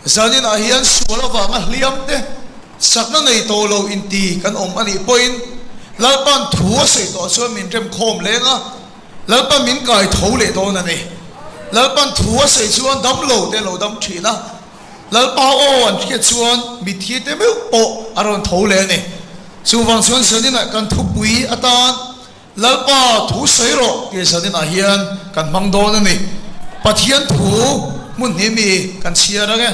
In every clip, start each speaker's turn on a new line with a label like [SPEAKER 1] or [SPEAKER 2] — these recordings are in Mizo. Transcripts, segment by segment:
[SPEAKER 1] Zaninah hian sual avanga hliam te, chakna nei tawh lo inti kan awm a nih pawhin Lalpa'n thu a sawi tawh chuan min rem khawm leng a, Lalpa'n min kai tho leh dawn a ni. Lalpa'n thu a sawi chuan dam lo te a lo dam thin a, Lalpa aw an hriat chuan mitthi te meuh pawh a rawn tho leh a ni. Chuvang chuan zaninah kan thupui atan Lalpa thu sawi rawh tih zaninah hian kan hmang dawn a ni. Pathian thu hmun hnih mi kan chhiar ang e.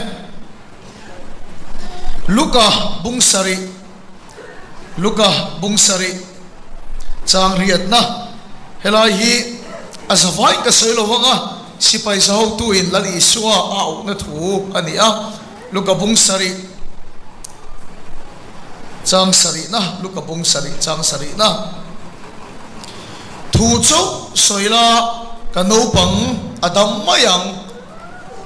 [SPEAKER 1] Luka bung sarih Luka bung sarih chang riatna helai hi a zavaiin ka sawi lo vang a, sipai za hotuin Lal Isua a auhna thu a ni a. Luka bung sarih Chang sarihna, Luka bung sarih chang sarihna. Thu chauh sawi la, ka naupang a dam mai ang.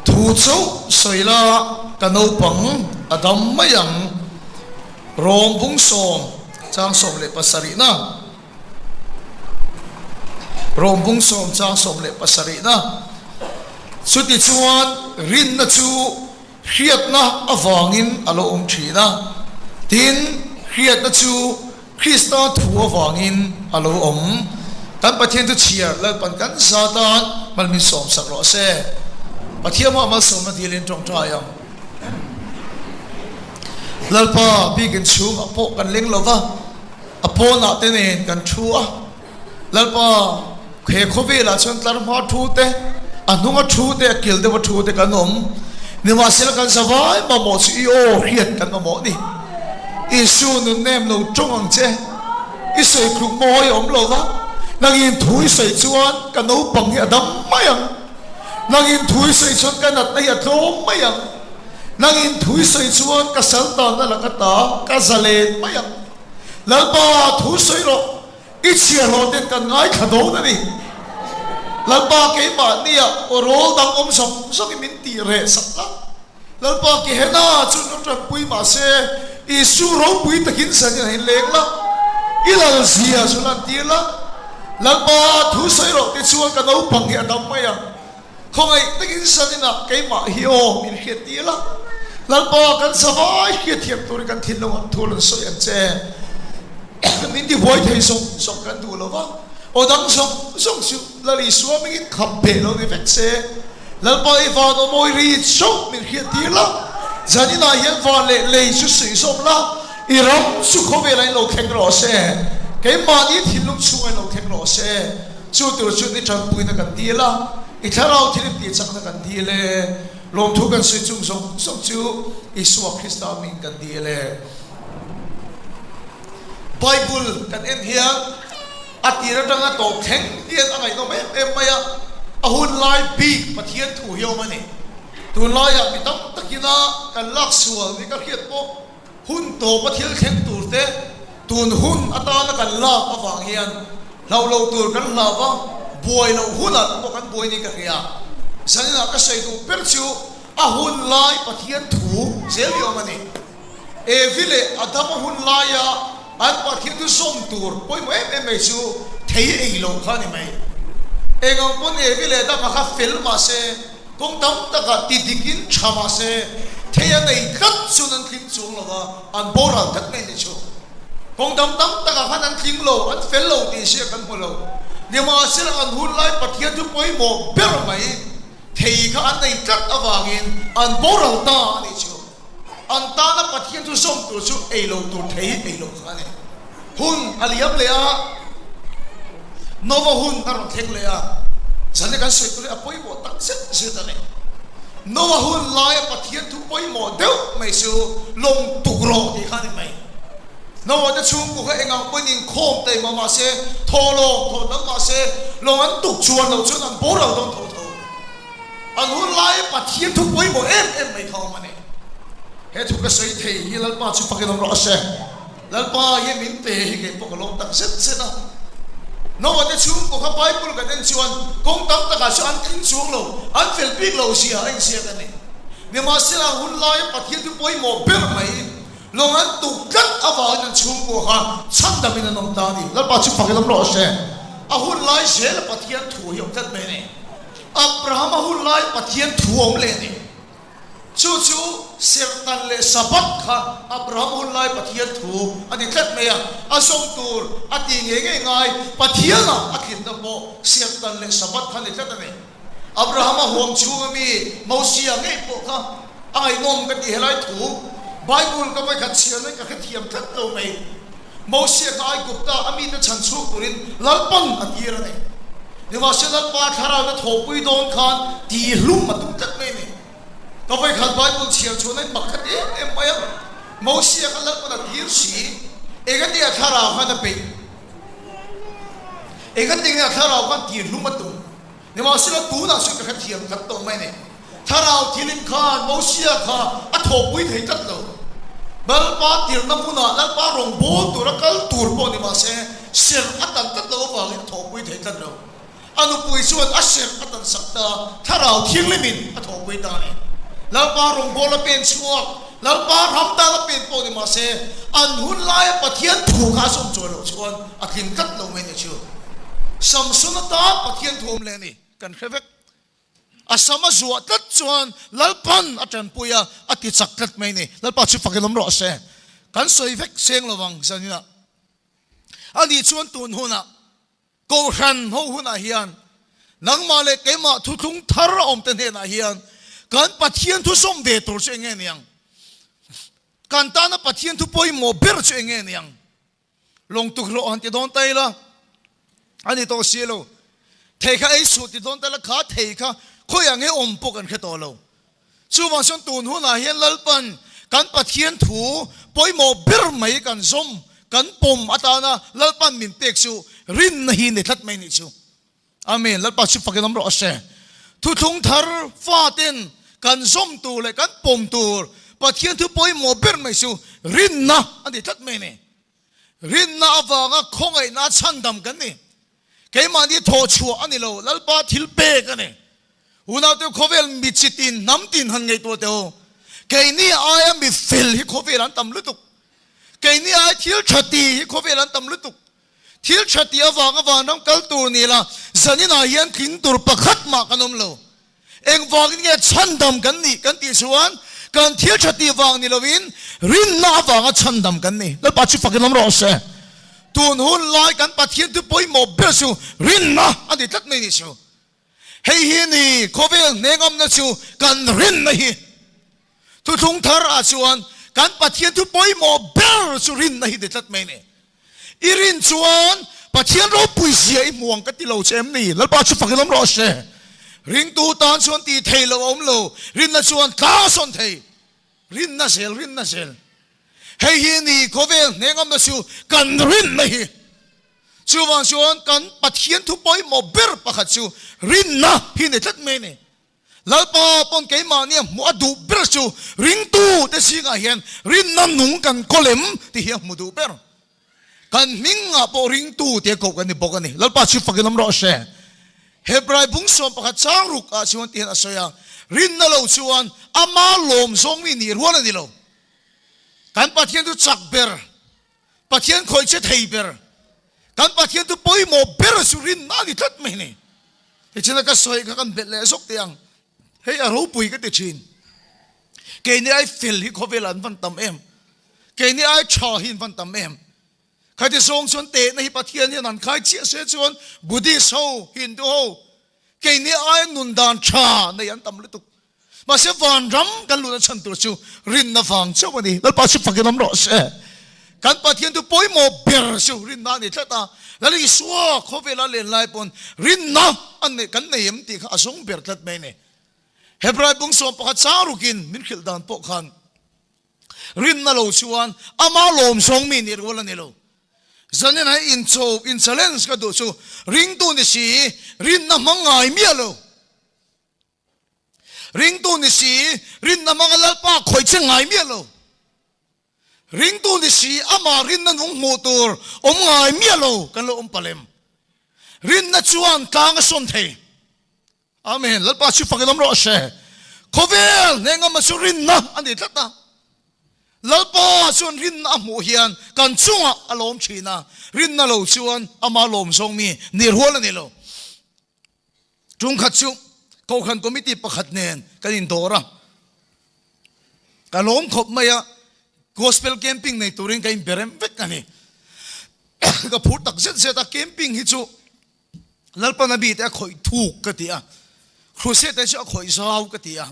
[SPEAKER 1] Thu chauh sawi la, ka naupang a dam mai ang. Rawng bung sawm, chang 17na. Rawng bung sawm, chang 17na. Chutichuan rinna chu Hriatna avangin a lo awm thin a, tin, hriatna chu Krista thu avangin a lo awm. Kan Pathian thu chhiar Lalpan kan za tan mal min sawmsak rawh se. Pathian mah malsawmna dilin tawngtai ang. Lalpa bikin chhungah pawh kan leng lo va, a pawnah te nen kan thu a. Lalpa, he khawvelah chuan tlar hma thu te, a hnunga thu te, a kil deuha thu te kan awm. Nimahsela kan zavai mamawh chu i aw hriat kan mamawh ni. Isu nun nem lo tawng ang che. I sawi tluk mawi a awm lo va, nangin thu i sawi chuan ka naupang hi a dam mai ang. Nangin thu i sawi chuan ka natna hi a tlawm mai ang. Nangin thu i sawi chuan ka saltanna laka ta ka zalen mai ang. Lalpa, thu sawi rawh. I chhiarhlawh ten kan ngaithla dawn a ni. Lalpa keimahnia aw rawl dang awm zawng zawngin min tih reh sak la. Lalpa Kehena chu nu tanpui mah se, Isu ropui takin zanin a inleng la, i lal zia chu lantir la. Lalpa thu sawi rawh ti chuan ka naupang hi a dam mai ang. Khawngaih takin zaninah keimah hi aw min hriat tir la. Lalpa kan zavai hriatthiam turin kan thinlungah thu rawn sawi ang che. Min tibuai thei zawng zawng kan duh lo va, aw dang zawng zawng chu Lal Isua mingin khap beh lo ni vek se. Lalpa i van aw mawi ri chauh min hriat tir la. Zaninah hian van leh lei chu suih zawm la, i ram chu khawvelah in lo thleng rawh se. Keimahni thinlung chhungah in lo thleng rawh se. Chu tur chu ni tanpuina kan dil a, i thlarau thil in tihchakna kan dil e. Lawmthu kan sawi chung zawng zawng chu Isua Krista hmingin kan dil e. Bible kan en hian a tir atanga tawp thleng hian a ngaihnawm em em mai a, a hun lai bik Pathian thu hi a awm a ni. Tunlaiah mi tam takina kan lak sual ni ka hriat pawh Hun tawpa thil thleng tur te tun hun atana kan lak avang hian hlauh loh tur kan hlau va, buai loh hunah te pawh kan buai niin ka hria. Zaninah ka sawi duh ber chu a hun lai Pathian thu zel hi awm a ni. Evi leh Adama hun laia an Pathian thu zawm tur pawimawh em em mai chu thei ei loh kha a ni mai. Eng ang pawn Evi leh Adama kha fel mah se, Kawng tam takah ti dikin tha mah se, thei a nei tlat chuan an tling chuang lo va, an boral tlat mai ni chu. Kawng dang tam takah khan an tling lo, an fel lo tih hria kan hmu lo. Nimahsela an hun lai Pathian chu pawimawh ber mai, thei kha an nei tlat avangin an boral ta a nih chu. An tana Pathian chu zawm tur chu ei lo tur thei ei lo kha a ni. Hun a liam leh a, Nova hun a rawn thleng leh a, zan hi kan sawi tur hi a pawimawh tak zet zet a ni. Nova hun laia Pathian thu pawimawh deuh mai chu lawng tuk rawh tih kha a ni mai. Nova te chhungkua kha eng ang pawhin inkhawm taih mah mah se, thaw lawng thaw dang mah se, lawng an tuk chuan loh chuan an boral dawn tho tho. An hun laia Pathian thu pawimawh em em mai kha awm a ni. He thu ka sawi thei hi Lalpa chu fakin awm rawh se. Lalpa hian min pe hi kei pawh ka lawm tak zet zet a. Noah te chhungkaw kha Bible kan en chuan kawng tam takah chu an tling chuang lo, an fel bik lo zia a inziak a ni. Nimahsela hun laia Pathian chu pawimawh ber mai, lawng an tuk tlat avangin an chhungkaw kha chhandamin an awm ta a ni. Lalpa chu fakin awm rawh se. A hun lai zela Pathian thu hi awm tlat mai a ni. Abrahama hun lai Pathian thu a awm leh a ni. Chu chu Serhtan leh Sabbath kha Abraham hun lai Pathian thu a ni tlat mai a, a zawm tur a tih ngei ngei ngai Pathiana a tlinna pawh Serhtan leh Sabbath kha a ni tlat a ni. Abrahama huam chhunga mi Mosia ngei pawh kha a ngaihnawm ka ti helai thu Bible ka vawikhat chhiar mai ka hrethiam tlat lo mai. Mosia kha Aigupta a mite chhan chhuak turin Lalpan a tir a ni. Nimahse Lalpa thlarauina thawhpui dawn khan tihlum a tum tlat mai a ni. Ka vawikhat Bible chhiar chhuah nain mak khat em em mai a, Mosia kha Lalpan a tir si, engati a thlarau khan a peih? Engati nge a thlarau khan tihlum a tum? Nimahsela tunah chuan ka hrethiam tlat tawh mai a ni. Thlarau thilin khan Mosia kha a thawhpui thei tlat lo. Lalpa tirhna hmunah Lalpa rawngbâwl tura kal tur pawh ni mah se, serh a tan tlat loh avangin a thawhpui thei tlat lo. A nupui chuan a serh a tan sak ta, Thlarau Thianghlimin a thawhpui ta a ni. Lalpa rawngbâwl a pen chhuak, Lalpa ram tan a pen pawh ni mah se, an hun laia Pathian thu kha a sawm chawi loh chuan a tling tlat lo mai a ni chu. Samson atan Pathian thu awm leh a ni, kan hre vek. A sam a zuah tlat chuan Lalpan a tanpui a, a ti chak tlat mai a ni. Lalpa chu fakin awm rawh se. Kan sawi vek seng lo vang zaninah. Ani chuan tun hunah Kohhran ho hunah hian nangmah leh keimah thuthlung thar a awmte hnenah hian kan Pathian thu sawm ve tur chu eng nge niang? Kan tana Pathian thu pawimawh ber chu eng nge niang? Lawng tukloh han ti dawn ta ila a ni tawh si lo. Thei kha ei suh ti dawn ta ila kha thei kha khawiah nge awm pawh kan hre tawh lo. Chuvang chuan tun hunah hian Lalpan kan Pathian thu pawimawh ber mai kan zawm, kan pawm atana Lalpan min pek chu rinna hi ni tlat mai nih chu. Amen. Lalpa chu fakin awm rawh se. Thuthlung thar faten kan zawm tur leh kan pawm tur Pathian thu pawimawh ber mai chu rinna a ni tlat mai a ni. Rinna avanga khawngaihna chhandam kan ni. Keimahni thawh chhuah a ni lo, Lalpa thil pek a ni. Unaute khawvel mi chi tin, hnam tin han ngaihtuah teh u. Keini aia mi fel hi khawvel an tam lutuk. Keini aia thil tha ti hi khawvel an tam lutuk. Thil tha tih avanga vanram kal tur ni la, zaninah hian tling tur pakhat mah kan awm lo. Engvangin nge chhandam kan nih kan tih chuan kan thil tha tih vang ni loin rinna avanga chhandam kan ni. Lalpa chu fakin awm rawh se. Tun hun lai kan Pathian chu pawimawh ber chu rinna a ni tlat mai ni chu. Hei hi ni khawvel hnengamna chu kan rinna hi. Thuthlung thar ah chuan kan Pathian thu pawimawh ber chu rinna hi ni tlat mai ni. I rin chuan Pathian ropui zia i hmu ang ka ti lo che em ni? Lalpa chu fakin awm rawh se. Ringtu tan chuan tih thei lo a awm lo, rinna chuan tlang a sawn thei. Rinna zel, rinna zel. Hei hi ni khawvel hnengamna chu kan rinna hi. Chuvang chuan kan Pathian thu pawimawh ber pakhat chu rinna hi ni tlat mai ni. Lalpa pawn keimahni a hmuh a duh ber chu ringtu te zingah hian rinna nung kan kawl em tih hi a hmu duh ber. Kan hmingah pawh ringtu tia koh kan ni bawk a ni. Lalpa chu fakin awm rawh se. Hebrai bung 11 chang ruk ah chuan tihian a sawi a, rinna lo chuan ama lawm zawng mi nih rual a ni lo. Kan Pathian chu chak ber, Pathian khawih che thei ber, kan Pathian chu pawimawh ber chu rinna a ni tlat mai a ni. Tichuan ka sawi kha kan belh leh zawk teh ang. Hei a ropui ka ti thin. Keini ai fel hi khawvelah an van tam em. Keini ai tha hi an van tam em. Khati zawng chuan tehna hi Pathian hian an khai chiah se chuan Buddhist ho, Hindu ho, keini ai nun dan tha nei an tam lutuk. Mahse vanram kan luhna chhan tur chu rinna vang chauh a ni. Lalpa chu fakin awm rawh se. Kan Pathian chu pawimawh ber chu rinna a ni tlat a. Lal Isua khawvela len lai pawn rinna a nei kan nei em tih kha a zawng ber tlat mai a ni. Hebrai bung 11 chang rukin min hrilh dan pawh khan rinna lo chuan ama lawm zawng mi nih rual a ni lo. Zanin ah incho in challenge ka duh chu ringtu ni si rinna hmang ngai miah lo. Ringtu ni si, rinna hmanga Lalpa khawih che ngai miah lo. Ringtu ni si, amah rinna nung hmuh tur awm ngai miah lo kan lo awm palem. Rinna chuan tlang a sawn thei. Amen. Lalpa chu fakin awm rawh se. Khawvel hnengama chu rinna a ni tlat a. Lalpa chuan rinna a hmuh hian kan chungah a lawm thin a. Rinna lo chuan ama lawm zawng mi ni rual a ni lo. Tungkhat chu Kohhran Committee pakhat nen kan indawr a. Ka lawm khawp mai a, Gospel camping nei turin ka inberem vek a ni. Ka phur tak zet zet a, camping hi chu Lalpana bite a khawih thuk ka ti a, Crusade te chu a khawih zau ka ti a,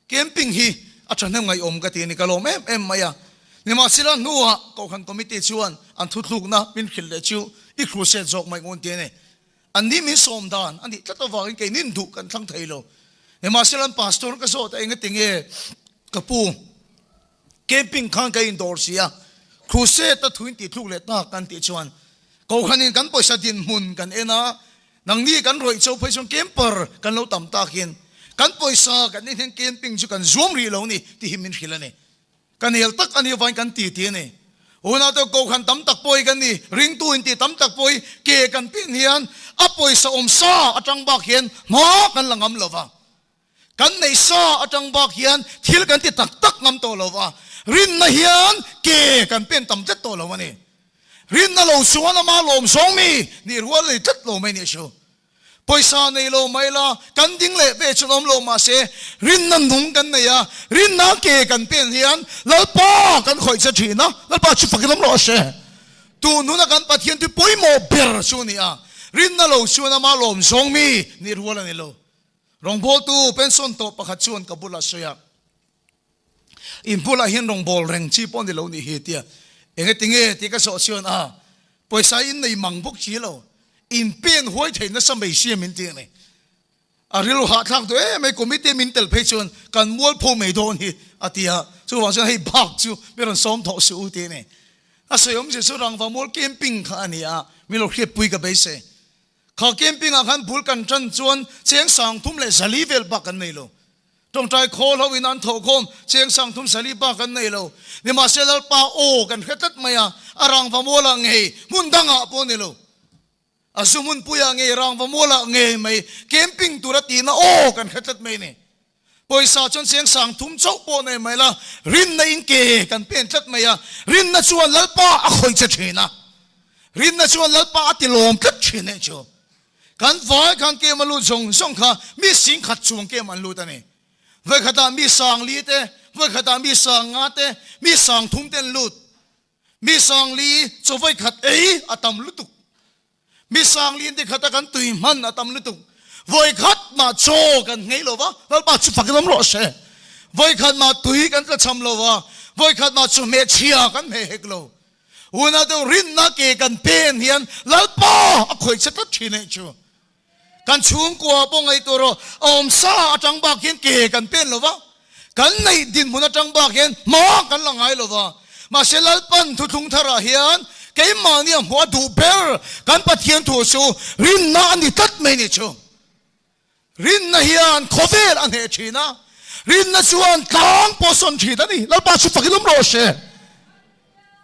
[SPEAKER 1] camping hi a thahnem ngaihawm ka ti a ni, ka lawm em em mai a. Nimahsela hnuah Kohhran Committee chuan an thuthlukna min hrilh leh chu i Crusade zawk mai ngun ti a ni. An ni min sawm dan a nih tlat avangin kei nin duh kan thlang thei lo. Nimahsela an pastor ka zawt a engati nge ka pu camping khan ka indawr si a, crusade a thuin tih thluk leh tak kan tih chuan Kohhranin kan pawisa dinhmun kan en a, nangni kan rawih cho phei chuan camper kan lo tam takin kan pawisa kan en hian camping chu kan zuam rih lo ni tih hi min hrilh a ni. Ka nel tak a nih avangin kan ti ti a ni. Unaute Kohhran tam tak pawh hi kan ni, ringtu inti tam tak pawh hi ke kan pin hian a pawisa awm sa atang bak hian hma kan la ngam lo va. Kan neih sa atang bak hian thil kan ti tak tak ngam tawh lo va. Rinna hian ke kan pen tam tlat tawh lo a ni. Rinna lo chuan ama lawm zawng mi nih rual nei tlat lo mai nih chu. Pawisa nei lo mai la, kan ding leh ve chuan awm lo mahse rinna nung kan nei a, rinna ke kan pen hian Lalpa kan khawih che thin a, Lalpa chu fakin awm rawh se. Tun huna kan Pathian chu pawimawh ber chu a ni a, rinna lo chuan ama lawm zawng mi nih rual a ni lo. Rawngbawltu pension tawh pakhat chuan ka bulah sawi a. In bulah hian rawngbâwl reng chi pawh ni lo nih hi tia enge tinge tih ka zawh chuan a pawisa in nei mang bawk chi lo, in pen huai thei nasa mai sia min ti a ni. A rilru hahthlak duh em mai committee min tel phei chuan kan mualpho mai dawn hi a ti a, chuvang chuan hei bak chu mi rawn sawm thawh suh u ti a ni. A sawi awmzia chu rangva mual camping kha a ni a, min lo hriatpui ka beisei. Kha camping ah khan bul kan tan chuan cheng 3000 leh 400 vel bak kan nei lo. Tawngtai khawl ho in an thawhkhawm cheng 3000 400 bak kan nei lo. Nimahse Lalpa aw kan hre tlat mai a, a rangva mual ah ngei hmun dang ah pawh ni lo. A zu hmunpui ah ngei rangva mual ah ngei mai camping tur a tihna aw kan hre tlat mai ni. Pawisa chuan cheng 3000 chauh pawh nei mai la, rinna in ke kan pen tlat mai a, rinna chuan Lalpa a khawih che thin a, rinna chuan Lalpa a ti lawm tlat thin eh chu. Kan vai khan kem a lut zawng zawng kha mi 10,000 chuang kem an lut a ni. Vawikhatah mi 4,000 te, vawikhatah mi 5,000 te, mi 3000 te an lut. Mi 4,000 chaw vawikhat ei a tam lutuk. Mi 4,000 te khata kan tui hman a tam lutuk. Vawikhat mah chaw kan nghei lo va, Lalpa chu fakin awm rawh se. Vawikhat mah tui kan tlachham lo va, vawikhat mah chawhmeh chhia kan hmeh hek lo. Unau deuh rinna ke kan pen hian Lalpa a khawih che tlat thin eh chu. Kan chhungkua pawh ngaihtuah rawh, a awm sa atang bak hian ke kan pen lo va, kan neih dinhmun atang bak hian hma kan la ngai lo va. Mahse Lalpan thuthlung tharah hian keimahni a hmuh a duh ber kan Pathian thu chu rinna a ni tlat mai ni chu. Rinna hian khawvel a hneh thin a, rinna chuan tlang pawh sawn thin a ni. Lalpa chu fakin awm rawh se.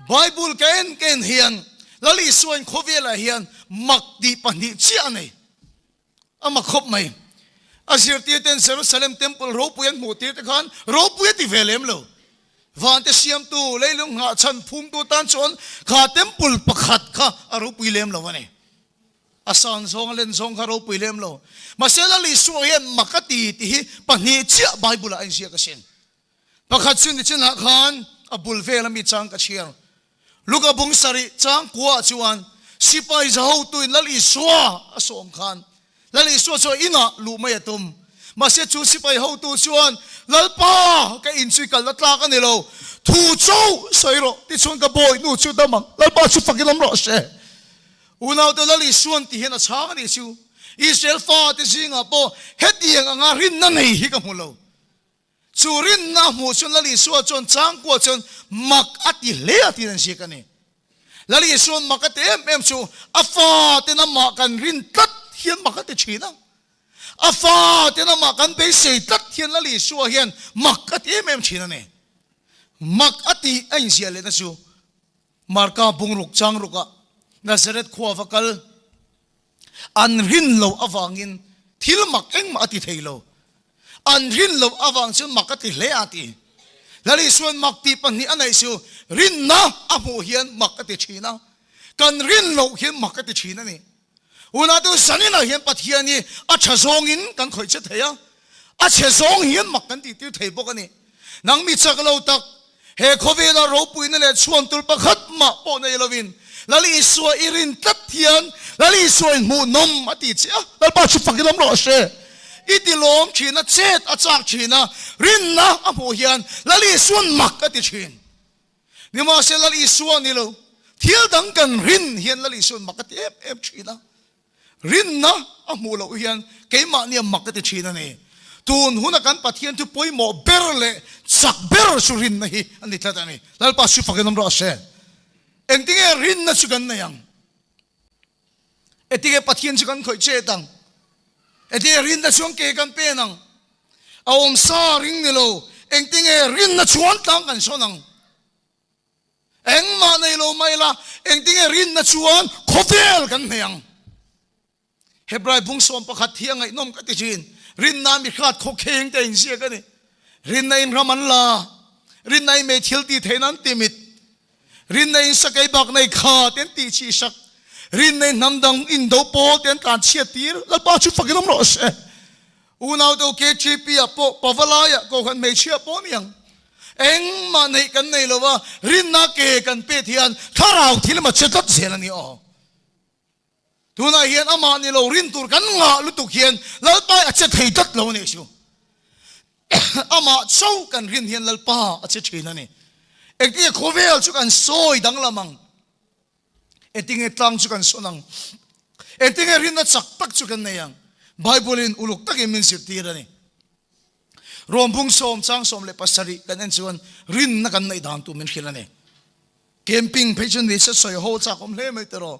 [SPEAKER 1] Bible ka en ka en hian Lal Isuain khawvelah hian mak tih pahnih chiah a nei. A mak khawp mai. A zirtirten Jerusalem Temple ropui an hmuh tir te khan ropui a ti ve lem lo. Vante siamtu, leilung nghahchhan phumtu tan chuan kha temple pakhat kha a ropui lem lo a ni. A san zawng, a len zawng kha ropui lem lo. Mahse Lal Isua hian mak a ti tih hi pahnih chiah Bible ah a inziak asin. Pakhat chu nichinah khan a bul vel ami chang ka chhiar. Luka bung sarih chang kuaah chuan sipai za hotuin Lal Isua a sawm khan Lal Isua chuan inah luh mai a tum. Mahse chu sipai hotu chuan Lalpa ka in chu i kalna tlak a ni lo, thu chauh sawi rawh tichuan ka bawihnu chu dam ang, Lalpa chu fakin awm rawh se. Unaute Lal Isuan ti hian a chhang a nih chu. Israel fate zingah pawh hetiang anga rinna nei hi ka hmu lo. Chu rinna a hmuh chuan Lal Isua chuan changkua chuan mak a ti hle a tiin an ziak a ni. Lal Isua'n mak a ti em em chu a faten amah kan rin tlat hian mak a ti thin a. A faten amah kan beisei tlat hian Lal Isua hian mak a ti em em thin a ni. Mak a tih a inziah lehna chu Marka bungruk changrukah Nazareth khua va kal An rin loh avangin thil mak engmah a ti thei lo. An rin loh avang chuan mak a ti hle a ti. Lal Isua'n mak tih pahnih a neih chu rinna a hmuh hian mak a ti thin a, kan rin loh hian mak a ti thin a ni. Unau zaninah hian Pathian hi a tha zawngin kan khawih che thei a, a chhe zawng hian mak kan tihtir thei bawk a ni. Nang mi chak lo tak, he khawvela ropuina leh chhuan tur pakhat mah pawh nei lovin Lal Isua i rin tlat hian Lal Isua in hmuhnawm a ti che a, Lalpa chu fak i lawm rawh se. I ti lawm thin a, chet a chak thin a, rinna a hmuh hian Lal Isua'n mak a ti thin. Nimahse Lal Isua ni lo, thil dang kan rin hian Lal Isua'n mak a ti em em thin a. Rinna a hmuh loh hian keimahnia mak a ti thin a ni. Tun huna kan Pathian thu pawimawh ber leh chak ber chu rinna hi a ni tlat a ni. Lalpa chu fakin awm rawh se. Engtinge rinna chu kan nei ang? Engtinge Pathian chu kan khawih chet ang? Engtinge rinna chuan ke kan pen ang? A awmsa ring ni lo, engtinge rinna chuan tlang kan sawn ang? Engmah nei lo mai la, engtinge rinna chuan khawvel kan hmeh ang? Hebrai bung 11 hi a ngaihnawm ka ti thin. Rinna mi hrat khawkheng te a inziak a ni. Rinna in ram an la, rinna in mei thil tih theihna an ti mit, rinna in sakei bak nei kha te an tih chih sak, rinna in hnam dang indo pawl te an tlan chhiat tir. Lalpa chu fakin awm rawh se. Unau deuh KTP ah pawh Pavalai ah Kohhran hmeichhia pawh ni ang. Engmah neih kan nei lo a, rinna ke kan pet hian thlarau thil emaw che tlat zel a ni aw. Tunah hian amah ni lo rin tur kan ngah lutuk hian Lalpa a che thei tlat lo a nih chu. Amah chauh kan rin hian Lalpa a che thin a ni. Engtinge khawvel chu kan sawi danglam ang. Engtinge tlang chu kan sawn ang? Engtinge rinna chak tak chu kan nei ang? Bible-in uluk takin min zirtir a ni. Rom bung sawm chang 17 kan en chuan rinna kan neih dan tur min hrilh a ni. Camping phei chu ni se sawi ho chak awm hle mai tiraw.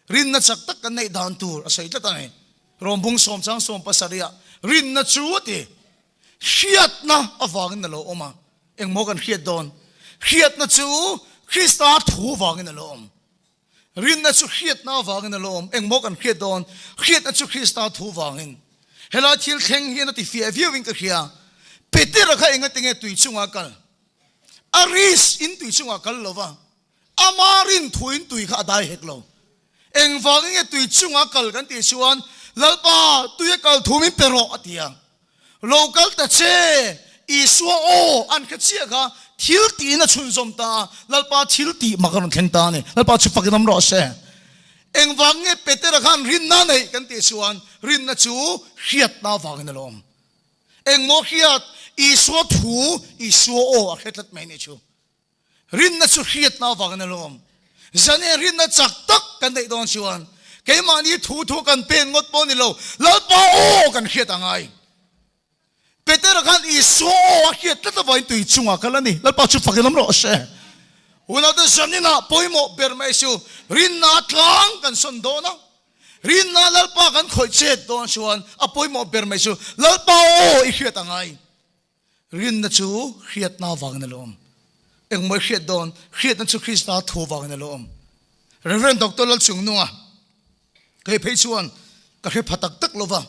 [SPEAKER 1] Rinna chak tak kan neih dan tur a sawi tlat a ni. Rom bung sawm chang 70 ah rinna chu a ti. Hriatna avangin a lo awm a. Engmaw kan hriat dawn? Hriatna chu Krista thu vangin a lo awm. Rinna chu hriatna avangin a lo awm. Engmaw kan hriat dawn? Hriatna chu Krista thu vangin. Helai thil thleng hian a ti fiah viauin ka hria. Petera kha engatinge tui chungah a kal? A risk in tui chungah a kal lo va. Ama rin thuin tui kha a dai hek lo. Engvangin nge tui chunga kal kan tih chuan, Lalpa, tui a kal thu min pe rawh, a ti a. Lo kal ta che, Isua aw an hre chiah kha thil tiin a chhunzawm ta a, Lalpa thil tih mak a rawn thleng ta a ni. Lalpa chu fakin awm rawh se. Engvang nge Petera khan rinna neih kan tih chuan, rinna chu hriatna avangin a lo awm. Engmaw hriat? Isua thu, Isua aw a hre tlat mai nih chu. Rinna chu hriatna avangin a lawm. Zane rinna chak tak kan neih dawn chuan keimahni thu thu kan pen ngawt pawh ni lo, Lalpa aw kan hriat a ngai. Petera khan Isua aw a hriat tlat avangin tui chungah kal a ni. Lalpa chu fakin awm rawh se. Unaute zaninah pawimawh ber mai chu rinna tlang kan sawn dawn a. Rinna Lalpa kan khawih chet dawn chuan a pawimawh ber mai chu Lalpa aw i hriat a ngai. Rinna chu hriatna vangin a lo awm. Engmaw i hriat dawn? Hriatna chu Krista thu vangin a lo awm. Rev. Doctor Lalchungnunga, Kei phei chuan ka hre pha tak tak lo va,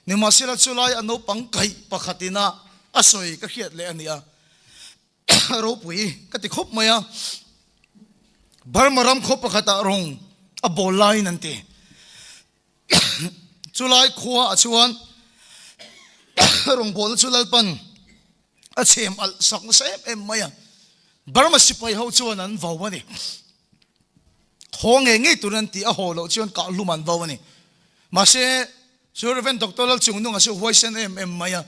[SPEAKER 1] nimahsela chulai a naupang kaih pakhatin a a sawi ka hriat leh a ni a, ropui ka ti khawp mai a. Burma ram khaw pakhatah rawng a bawl laiin an ti. Chulai khua ah chuan rawngbawlna chu Lalpan a chhem alh sak nasa em em mai a. Burma sipai ho chuan an vo a ni. Haw ngei ngei turin an ti a, haw loh chuan kah hlum an vo a ni. Mahse, chu Rev. Doctor Lalchungnunga chu huaisen em em mai a.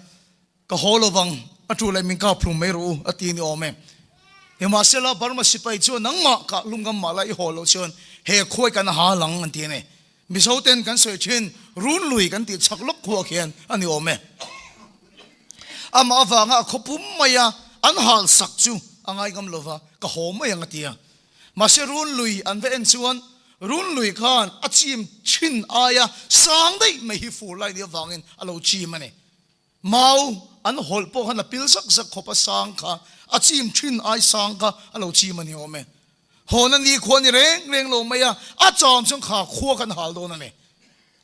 [SPEAKER 1] Ka haw lo vang, a tu leh min kap hlum mai rawh u, a ti ni awm e. Nimahsela, Burma sipai chuan nangmah kah hlum ngam mah la i haw loh chuan he khuai kan ha lang an ti a ni. Mizo ten kan sawi thin, run lui kan tih chhak lawk khuah khian a ni awm e. Amah avanga a khaw pum mai a an hal sak chu a ngai ngam lo va, ka haw mai ang a ti a. Mahse run lui an va en chuan run lui khan a chim thin aia sang daih mai hi fur lai ni avangin a lo chim a ni. Mau an hawlh pawh khan a pil zak zak khawp a sang kha, a chim thin ai sang kha a lo chim a ni awm e. Hawn a ni khua ni reng reng lo mai a, a chawm chuan kha khua khan hal dawn a ni.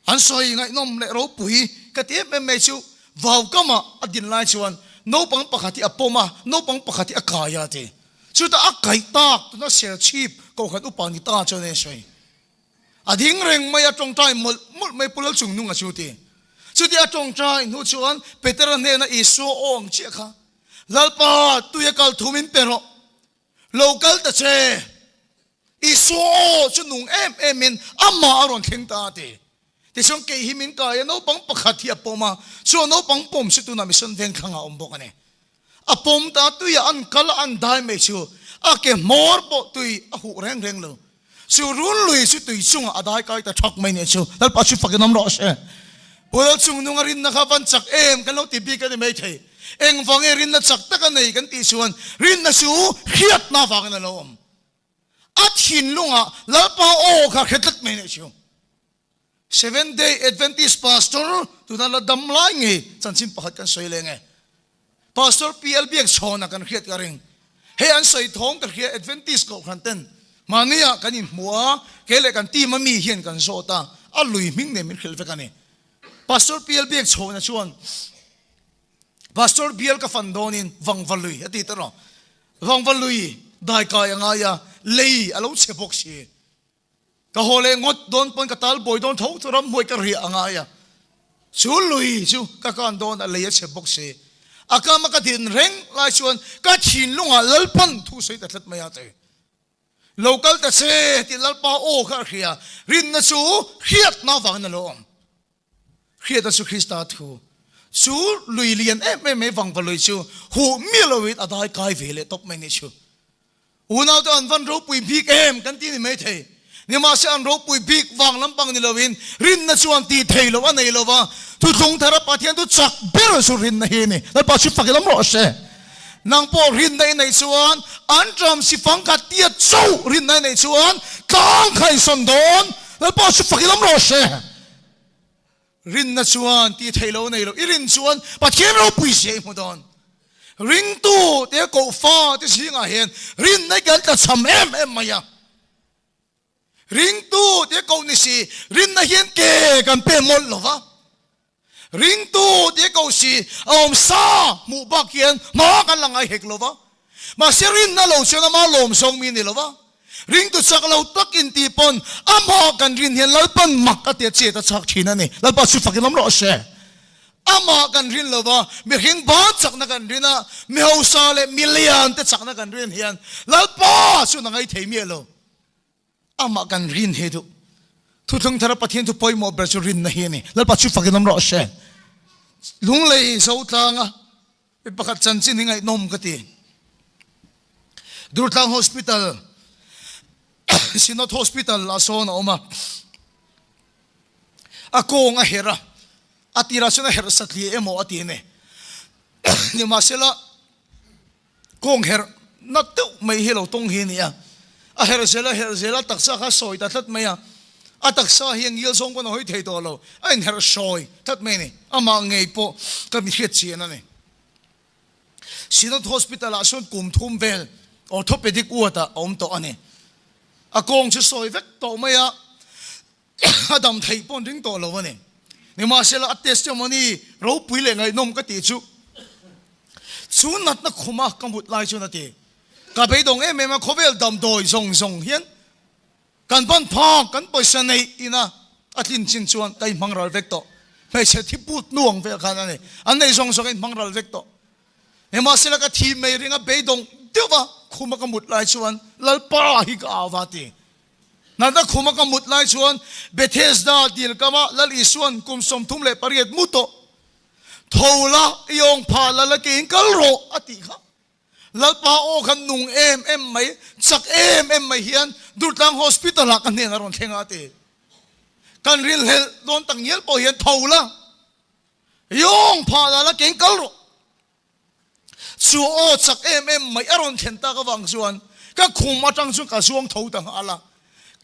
[SPEAKER 1] An sawi ngaihnawm leh ropui ka ti em em mai chu vaukama a din lai chuan naupang pakhat hi a pawm a, naupang pakhat hi a kai a ti. Chutah a kaih tak tuna Serchhip Kohhran upa ni ta chuan a insawi. A ding reng mai a, tawngtai mawlh mawlh mai Pu Lalchungnunga chu ti. Chuti a tawngtai hnu chuan Petera hnena Isua aw ang chiah kha. Lalpa, tui a kal thu min pe rawh. Lo kal ta che. Isua aw chu nung em em in amah a rawn thleng ta a ti. Tichuan kei hi min kai a, naupang pakhat hi a pawm a, chu a naupang pawm chu tunah mission vengthlang ah a awm bawk a ni. A pawm ta tuiah an kal a, an dai mai chu a ke hmawr pawh tui a huh reng reng lo. Chu run lui chu tui chungah a dai kai ta thak mai nih chu. Lalpa chu fakin awm rawh se. Pu Lalchungnunga rinna kha van chak em kan lo ti bik a ni maithei. Engvang nge rinna chak tak a nei kan tih chuan rinna chu hriatna avangin a lo awm. A thinlungah Lalpa aw kha hre tlat mai nih chu. Seventh Day Adventist Pastor tuna la dam lai ngei chanchin pakhat kan sawi leng e. Pastor PL Biakchhawna kan hriat ka ring. Hei an sawi thawng ka hria Adventist kohhran ten mahnia kan inhmu a, kei leh kan team a mi hian kan zawt a, a lui hming nen min hrilh vek a ni. Pastor PL Biakchhawna chuan Pastor bial ka fan dawnin Vangva lui a ti ta rawh. Vangva lui daikai a ngai a, lei a lo chhe bawk si. Ka haw leh ngawt dawn pawn ka tal bawi dawn tho chu ramhmuai ka riah a ngai a, chu lui chu ka kan dawn a lei a chhe bawk si. A kama ka din reng lai chuan ka thinlungah Lalpan thu sawi ta tlat mai a ti. Lo kal ta che tih Lalpa aw kha a hria, rinna chu hriatna avangin a lo awm. Hriatna chu Krista thu chu lui lian em em mai vangva lui chu huh miah loin a dai kai ve leh tawp mai nih chu. Unaute an van ropui bik em kan ti ni mai thei. Nimahse an ropui bik vang lampang ni loin rinna chuan tih thei loh a nei lo va, thuthlung thara Pathian chu chak ber chu rinna hi a ni. Lalpa chu fak i lam rawh se. Nang pawh rinna i neih chuan an ṭam si fang khat tia chauh rinna i neih chuan tlang kha i sawn dawn. Lalpa chu fak i lam rawh se. Rinna chuan tih theih loh nei lo. I rin chuan Pathian ropui zia i hmu dawn. Ringtu te koh fa te zingah hian rinna i kan tlachham em em mai a. Ringtu te koh ni si rinna hian ke kan pe mawlh lo va. Ringtu te koh si a awm sa hmuh bak hian hma kan la ngai hek lo va. Mahse rinna lo chuan ama lawm zawng mi a ni lo va. Ringtu chak lo tak in tih pawn amah kan rin hian Lalpan mak a tia chet a chak thin a ni. Lalpa chu fakin awm rawh se. Amah kan rin lo va, mihring ban chakna kan rin a, mi hausa leh mi lian te chakna kan rin hian Lalpa chuan a ngai thei miah lo. Amah kan rin hi duh. Thuthlung thara Pathian thu pawimawh ber chu rinna hi a ni. Lalpa chu fakin awm rawh se. Lunglei Zotlanga Mi pakhat chanchin hi ngaihnawm ka ti. Durtlang Hospital, Synod Hospital ah sawn a awm a. A kawng a herh a, a tirah chuan a herh satliah emaw a ti a ni. Nimahsela, Kawng herh nat deuh mai hi lo tawng hi a ni a, a herh zel a herh zel a taksa kha a sawi ta tlat mai a, a taksa hi a ngil zawng pawn a hawi thei tawh lo, a inherh sawi tlat mai a ni, amah ngei pawh ka mi hriat chian a ni. Synod Hospital ah sawn kum thum vel Orthopedic ward ah a awm tawh a ni. A kawng chu sawi vek tawh mai a. A dam theih pawh an ring tawh lo a ni. Nimahsela a testimony ropui leh ngaihnawm ka tih chu, chu natna khuma ka mut lai chuan a ti. Ka beidawng em em a, khawvel damdawi zawng zawng hian kan ban phak, kan pawisa neih ina a tlin chin chuan ka inhmang ral vek tawh. Hmeichhe thi put nuang vel khan a ni. An neih zawng zawng a inhmang ral vek tawh. Nimahsela ka thi mai ringa beidawng deuh a khuma ka mut lai chuan Lalpa hi ka au va a ti. Natna khuma ka mut lai chuan Bethesda dil kama Lal Isua'n kum 38 mu tawh tho la, i awng phah la la keiin kal rawh a tih kha. Lalpa aw khan nung em em mai, chak em em mai hian Durtlang Hospital ah ka hnen a rawn thleng a a ti. Kan rilhlelh dawn tak ngial pawh hian tho la, i awng phah la la keiin kal rawh. Chu aw chak em em mai a rawn thlen tak avang chuan ka khum atang chuan ka zuang tho ta nghal a.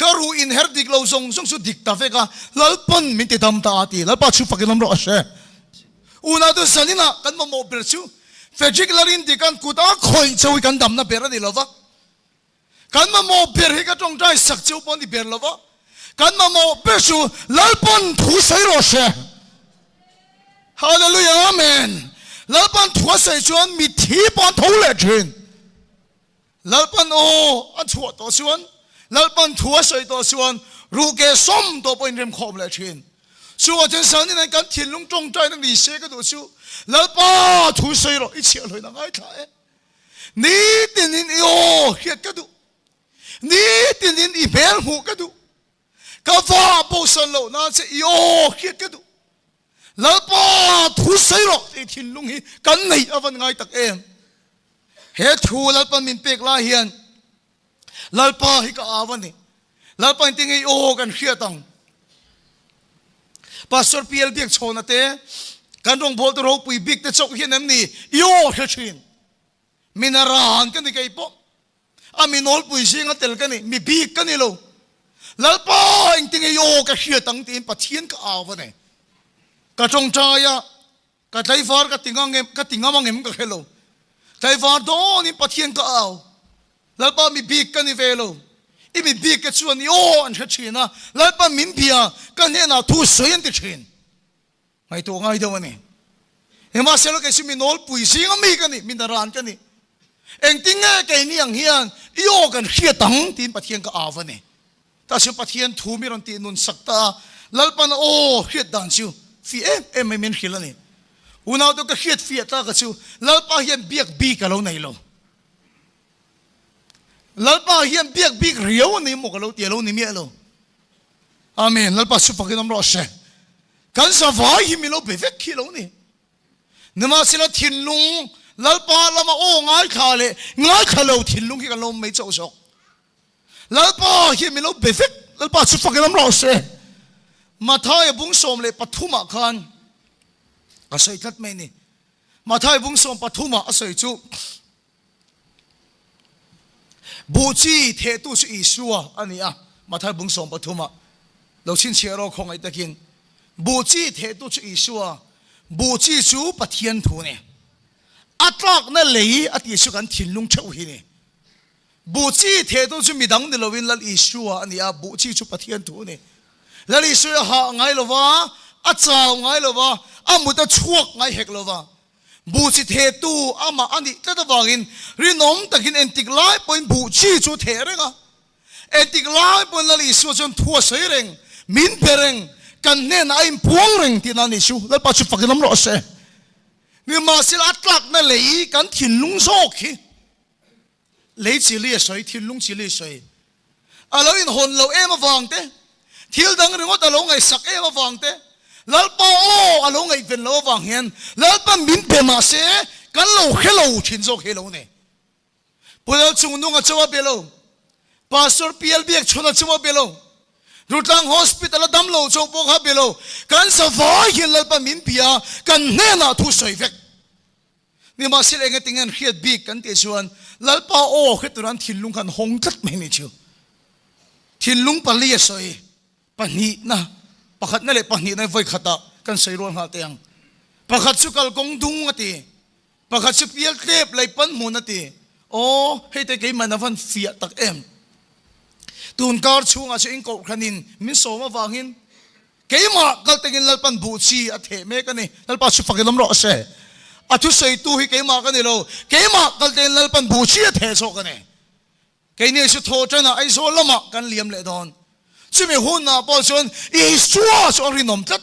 [SPEAKER 1] Ka ruh inher dik lo zawng zawng chu dik ta vek a, Lalpan min ti dam ta a ti. Lalpa chu fakin awm rawh a hre. Unau chu zaninah kan mamawh ber chu Frederick Lalrindikan kut a khawih cheu hi kan damna ber a ni lo va. Kan mamawh ber hi ka tawngtai sak cheu pawh a ni ber lo va, kan mamawh ber chu Lalpan thu sawi rawh se. Hallelujah Amen. Lalpan thu a sawi chuan mitthi pawh an tho leh thin. Lalpan aw a chhuah tawh chuan, Lalpan thu a sawi tawh chuan ruh ke sawm tawh pawh inremkhawm leh thin. Chungah chuan Sangninan kan thinlung tawngtaina ni se ka duh chu Lalpa thu sawi rawh i chhiahhlawin a ngaithla e. Nitinin i aw hriat ka duh. Nitinin i hmel hmuh ka duh. Ka va bosan loh nan che i aw hriat ka duh. Lalpa thu sawi rawh tih thinlung hi kan neih a van ngai tak em. He thu Lalpan min pek lai hian Lalpa hi ka au a ni. Lalpa in tinge i aw kan hriat ang. Pastor PL Biakchhawna te kan rawngbawltu ropui bik te chauh hian em ni i aw hre thin. Min a ran ka ni kei pawh. A mi nawlpui zinga tel ka ni, mi bik ka ni lo. Lalpa engtinge i aw ka hriat ang tiin Pathian ka au a ni. Ka tawngtai a, ka tlaivar ka ti ngam em, ka ti ngam ang em ka hre lo. Tlaivar dawnin Pathian ka au. Lalpa mi bik ka ni ve lo. I mi bik te chuan i aw an hre thin a, Lalpa min bia ka hnenah thu sawi an ti thin. Ngaihtuah ngai deuh a ni. Nimahsela kei chu mi nawlpui zinga mi ka ni, mi naran ka ni. Engtin nge keini ang hian i aw kan hriat ang tiin Pathian ka au a ni. Tah chuan Pathian thu mi rawn tih nun sak ta a, Lalpan aw hriat dan chu fi em em mai min hrilh a ni. Unaute ka hriat fiah tlaka chu Lalpa hian biak bik a lo nei lo. Lalpa hian biak bik riau a ni maw ka lo ti a lo ni miah lo. Amen. Lalpa chu fakin awm rawh se. Kan zavai hi min lo be vek khi lo ni. Nimahsela thinlung Lalpa lama aw ngaithla leh ngaithla lo thinlung hi kan lo awm mai chauh zawk. Lalpa hi min lo be vek. Lalpa chu fakin awm rawh se. Mathaia bung 13 ah khan a sawi tlat mai ni. Mathaia bung 13 ah a sawi chu Buh chi thehtu chu Isua a ni a, Mathai bung 13 ah lo chhinchhiah rawh khawngaih takin. Buh chi thehtu chu Isua, buh chi chu Pathian thu a ni. A tlakna lei a tih chu kan thinlung theuh hi a ni. Buh chi thehtu chu midang ni lovin Lal Isua a ni a, buh chi chu Pathian thu a ni. Lal Isua hi a hah ngai lo va, a chau ngai lo va, a mut a chhuak ngai hek lo va. Buh chi thehtu amah a nih tlat avangin rinawm takin entik lai pawhin buh chi chu a theh reng a. Entik lai pawhin Lal Isua chuan thu a sawi reng, min pe reng, kan hnenah a inpuang reng tihna a nih chu. Lalpa chu fakin awm rawh se. Nimahsela a tlakna lei kan thinlung zawk hi Lei chili a sawi, thinlung chili a sawi. A lo inhawn loh em avang te, thil dang ringawt a lo ngaihsak em avang te, Lalpa aw a lo ngaihven loh avang hian Lalpa min pe mah se kan lo hre lo thin zawk hi lo ni. Pu Lalchungnunga chu a be lo, Pastor PL Biakchhuna chu a be lo, Rutlang Hospital a dam lo chauh pawh kha be lo, kan zavai hian Lalpa min bia, kan hnenah thu sawi vek. Nimahsela engatinge an hriat bik kan tih chuan Lalpa aw hre tura an thinlung kha an hawng tlat mai a ni chu. Thinlung pali a sawi, pahnihna, pakhatna leh pahnihna hi vawi khatah kan sawi rual nghal teh ang. Pakhat chu kalkawng dung a ti, pakhat chu pial tlep lei pan hmun a ti. Aw, hei te keimah in a van fiah tak em. Tun kar chhungah chu inkohhranin min sawm avangin Keimah kal tengin Lalpan buh chi a theh mek a ni. Lalpa chu fakin awm rawh se. A thusawitu hi keimah ka ni lo. Keimah kal tengin Lalpan buh chi a theh zawk a ni. Keini chu thaw tanah Aizawl lamah kan liam leh dawn. Chumi hunah pawh chuan Isua chu a rinawm tlat.